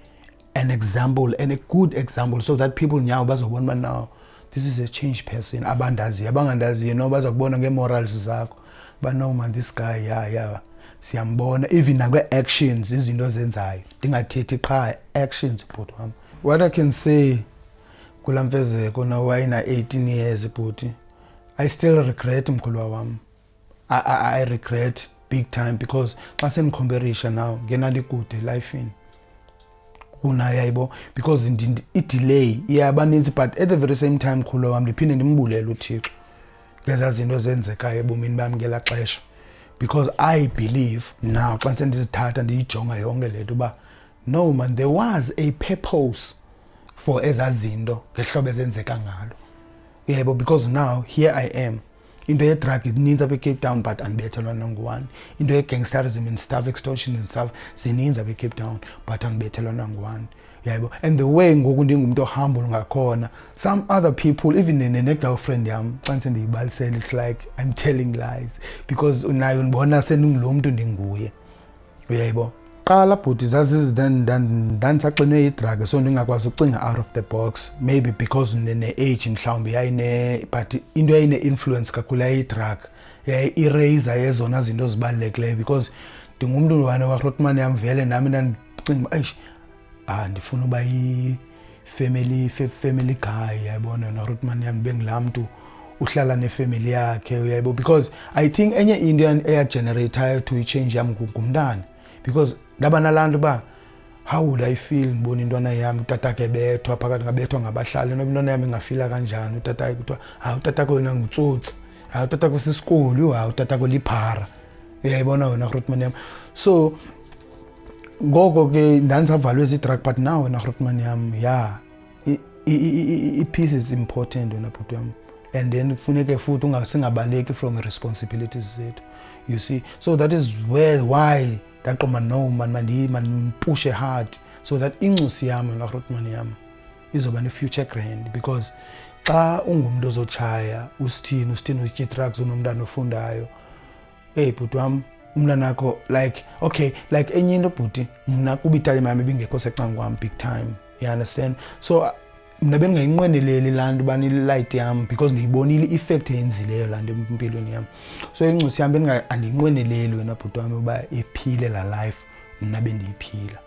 an example and a good example, so that people nyawo bazobona uba now this is a changed person. Abandaziyo, abangandaziyo, no, baza kubona ngee-morals zakho uba no man, this guy, yeah, siyambona even nakwe-actions, izinto ozenzayo. Ndingathethi qha, actions, bhuti wam. What I can say kulaa mfezeko nawayena-18 years, bhuti, I still regret, mkhulwa wam. I regret big time, because xa sendikhomperisha now, ngenalikude elifini kunayo, yayibo, because i-delay iyabaninzi. But at the very same time, mkhulu wam, ndiphinde ndimbulele uThixo ngezaa zinto zenzekayo ebomini bam ngelaa xesha, because I believe now, xa sendizithatha ndiyijonga yonke le nto, uba no man, there was a purpose for ezaa zinto ngehlobo ezenzeka ngalo, yebo, because now here I am. Into yedrug ininzi apha eCape Town, but andibethelwa nanguwani. Into ye-gangsterism and stuff, extortion and stuff, zininzi apha eCape Town, but andibethelwa nanguwani, yabo. And the way ngoku ndingumntu ohumble ngakhona, some other people, even ne-girlfriend yam, xa ndisendiyibalisela, it's like I'm telling lies, because nayo ndibona sendingulo mntu ndinguye, uyayibo. Qala bhuti, ndandisaxinwe yidrug, so ndingakwazi ucinga out of the box, maybe because ne-age mhlawumbi yayine, but into yayine-influence kakhulu yayidrug, yayi-eraser yezona zinto zibalulekileyo, because ndingumntu wane wagrootman yam vele. Nami ndandicinga uba eish, ah, ndifuna uba yi-family family guy, yayibona yona grootman yam, ndibe ngulaa mntu uhlala nefamily yakhe, uyayibo. Because I think enye into eyageneratayo to i-change yam ngumntana, because ndaba nalaa nto uba how would I feel ndibona intwana yam utatakhe ebethwa phakathi, ngabethwa ngabahlali, noba intwana yam ingafila kanjani utatakhe kuthiwa hayi, utatakhe wena ngutsotsi, hayi, utatakhe sisikoli, hayi, utatakhe liphara, uyayibona wena grootman yam. So ngoko ke ndandisavalwe zii-drug, but now wena grootman yam, ya, i-peace is important, wena bhuti wam. And then kufuneke futhi singabaleki from responsibilities zethu, you see. So that is where why ndaqoma no man, mandipushe hard so that incusi yam, wena grootman yam, izoba ne-future grand, because xa ungumntu ozotshaya, usithini, usithini, utye drugs, unomntana ofundayo, eyi bhuti wam, umntanakho, like, okay, like enye into bhuti, mna kuba itime yam ibingekho secangu kwam big time, you understand? So mna bendingayinqweneleli laa nto ubana ilight yam, because ndiyibonile i-effect eyenzileyo laa nto empilweni yam. So incusi yam andiyinqweneleli, wena bhuti wam, uba iphile laa life mna bendiyiphila,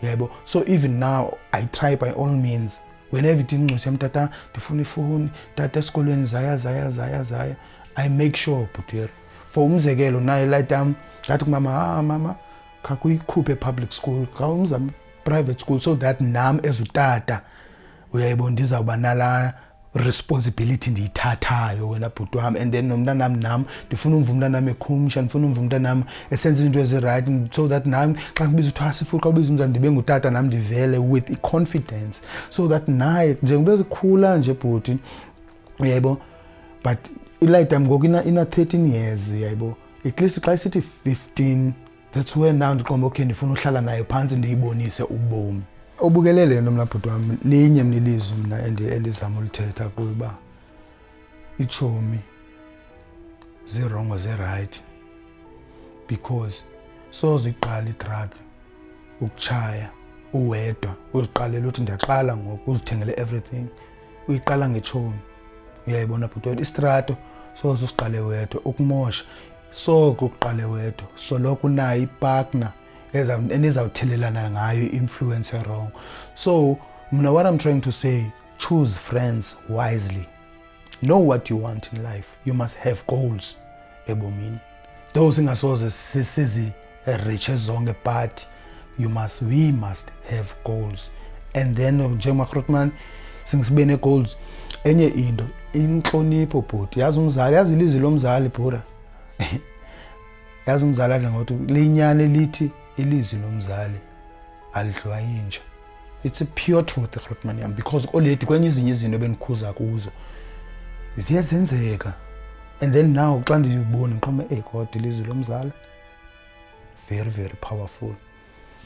yebo. So even now I try by all means, whenever ithi incusi yam, "Tata, ndifuna ifowuni, tata, esikolweni zaya, zaya, zaya, zaya," I make sure, bhuteri. For umzekelo, nayo ilight yam ndathi kumama, "Ah mama, khakuyikhuphe public school, khawumzame private school, so that nam as utata, uyayibona, ndizawuba nalaa responsibility ndiyithathayo, wena bhuti wam. And then nomntanam, nam ndifuna umva umntanam ekhumsha, ndifuna umva umntanam esenza izinto ezirayithi, so that nam xa kubiza uthiwa sifuna, xa ubiza umzali, ndibe ngutata nam, ndivele with i-confidence, so that naye njengoba ezikhula nje, bhuti, uyayibo." But ilight yam ngoku ina 13 years, uyayibo. At least xa isithi 15, that's when now ndiqonda, okay, ndifuna uhlala nayo phantsi, ndiyibonise ubomi obukele le nto. Mna bhuti wam, linye mna ilizwi mna endizama ulithetha kuyo, uba itshomi zirongo, zirayithi, because soze iqala idrug, ukutshaya uwedwa, uziqalela uthi ndiyaqala ngoku, uzithengele everything, uyiqala ngetshomi, uyayibona bhuti wethu. Istrato soze usiqale wedwa, ukumosha soko uqale wedwa, soloko unayo ipartner enizawuthelelana ngayo i-influence wrong. So mna what I'm trying to say, choose friends wisely, know what you want in life. You must have goals ebomini, though singasoze sizi-reache zonke, but you must we must have goals. And then njengomagrootman singisibe nee-goals. Enye into, intlonipho bhuti. Yazi umzali, yazi ilizwi lomzali bhura, yazi umzali adla ngokuthi liyinyani, elithi ilizwi lomzali alidliwa yinja. It's a pure truth, grootman yam, because already kwenye izinye izinto ebendikhuza kuzo ziye zenzeka. And then now xa ndiyibona, ndiqome, "Ey God, ilizwi lomzala very, very powerful."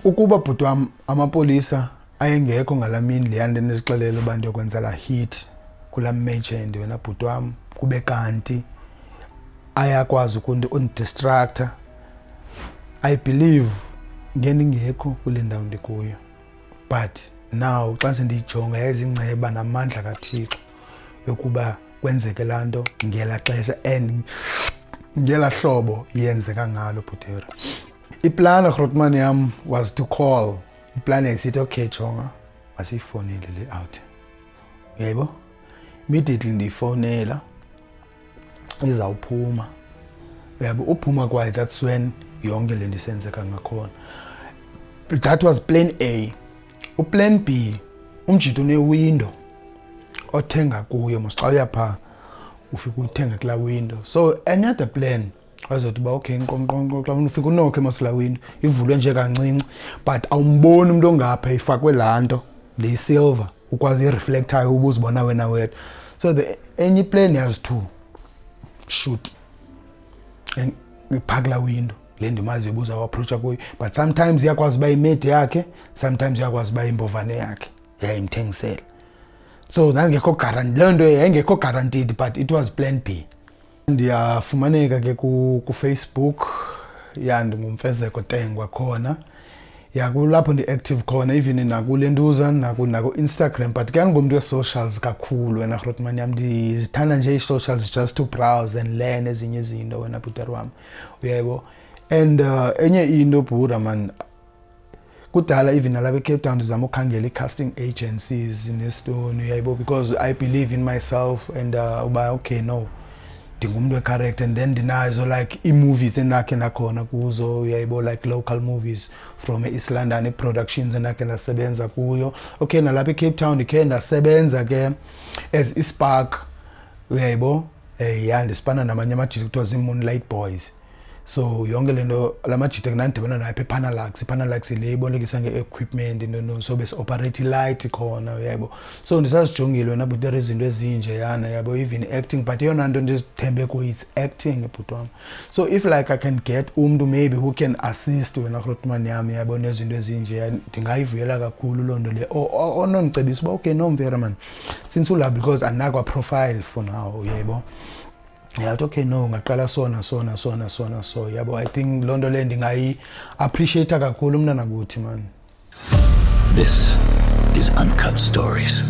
Ukuba, bhuti wam, amapolisa ayengekho ngalaa mini leya nto ndizixelela uba ndiyokwenza laa hit kulaa merchant, wena bhuti wam, kube kanti ayakwazi ukundidistracta, I believe ngendingekho kule ndawo ndikuyo. But now xa sendiyijonga, yayizinceba namandla kaThixo yokuba kwenzeke laa nto ngelaa xesha and ngelaa hlobo yenzeka ngalo, bhutera. Iplani, grootman yam, was to call. Iplani yayisithi, "Okay, jonga, masiyifowunele le out." Uyayibo, immediately ndiyifowunela, izawuphuma. Uyabo, uphuma kwayo, that's when yonke le nto isenzeka ngakhona. That was plan A. Uplan B, umjito unewindow othenga kuyo mos. Xa uya phaa, ufike uyithenga kulaa window. So another plan wazothi uba, okay, nqonqonqo, xa ufika unokhe mos laa window ivulwe nje kancinci, but awumboni umntu ongapha. Ifakwe laa nto le silver, ukwazi ireflectayo uba uzibona wena wedwa. So the enye iplan has to shoot and phaa kulaa window le ndimaziyo uba uzawuapproacha kuyo. But sometimes iyakwazi uba imedi yakhe, sometimes iyakwazi uba imbovane yakhe yayimthengisela. So ndandingekho guarantee, leyo nto yayingekho guaranteed, but it was plan B. Ndiyafumaneka ke kuFacebook ya, ndinguMfezeko Tengwa khona ya, kulapho ndi-active khona, even nakule ntuza, naku-Instagram. But ke andingomntu wee-socials kakhulu, wena grootman yam. Ndizithanda nje ii-socials just to browse and learn ezinye izinto, wena bhuter wam, uyaybo. And enye into, bhura man, kudala even nalapha eCape Town ndizama ukhangela ii-casting agencies nesitoni, uyayibo, because I believe in myself and uba, okay, no, ndingumntu we-character. And then ndinazo like ii-movies endakhe ndakhona kuzo, uyayibo, like local movies from e-East London, ii-productions endakhe ndasebenza kuyo. Okay, nalapha eCape Town ndikhe ndasebenza ke as ispark, uyayibo, ya, ndisipana namanye amajita kuthiwa zii-Moonlight Boys. So yonke le nto, la majita ndandidibana nayo apha ePanalux. IPanalux le ibolekisa nge-equipment, no, so besi-operate ilight khona, uyaybo. So ndisazijongile, wena bhuti, izinto ezinje yana, yabo, even acting. But eyona nto ndizithembe kuyo, it's acting, bhuti wam. So if like I can get umntu maybe who can assist, wena grootman yam, yabo, nezinto ezinje, ndingayivuyela kakhulu loo nto le, onondicebisa uba, okay, no, mvera man, since ula, because andinakwa profile for now, uyaybo, yathi, okay, no, ungaqala sona sona sona sona. So yabo, I think loo nto le ndingayi-appreciate kakhulu, mntana kuthi man. This is Uncut Stories.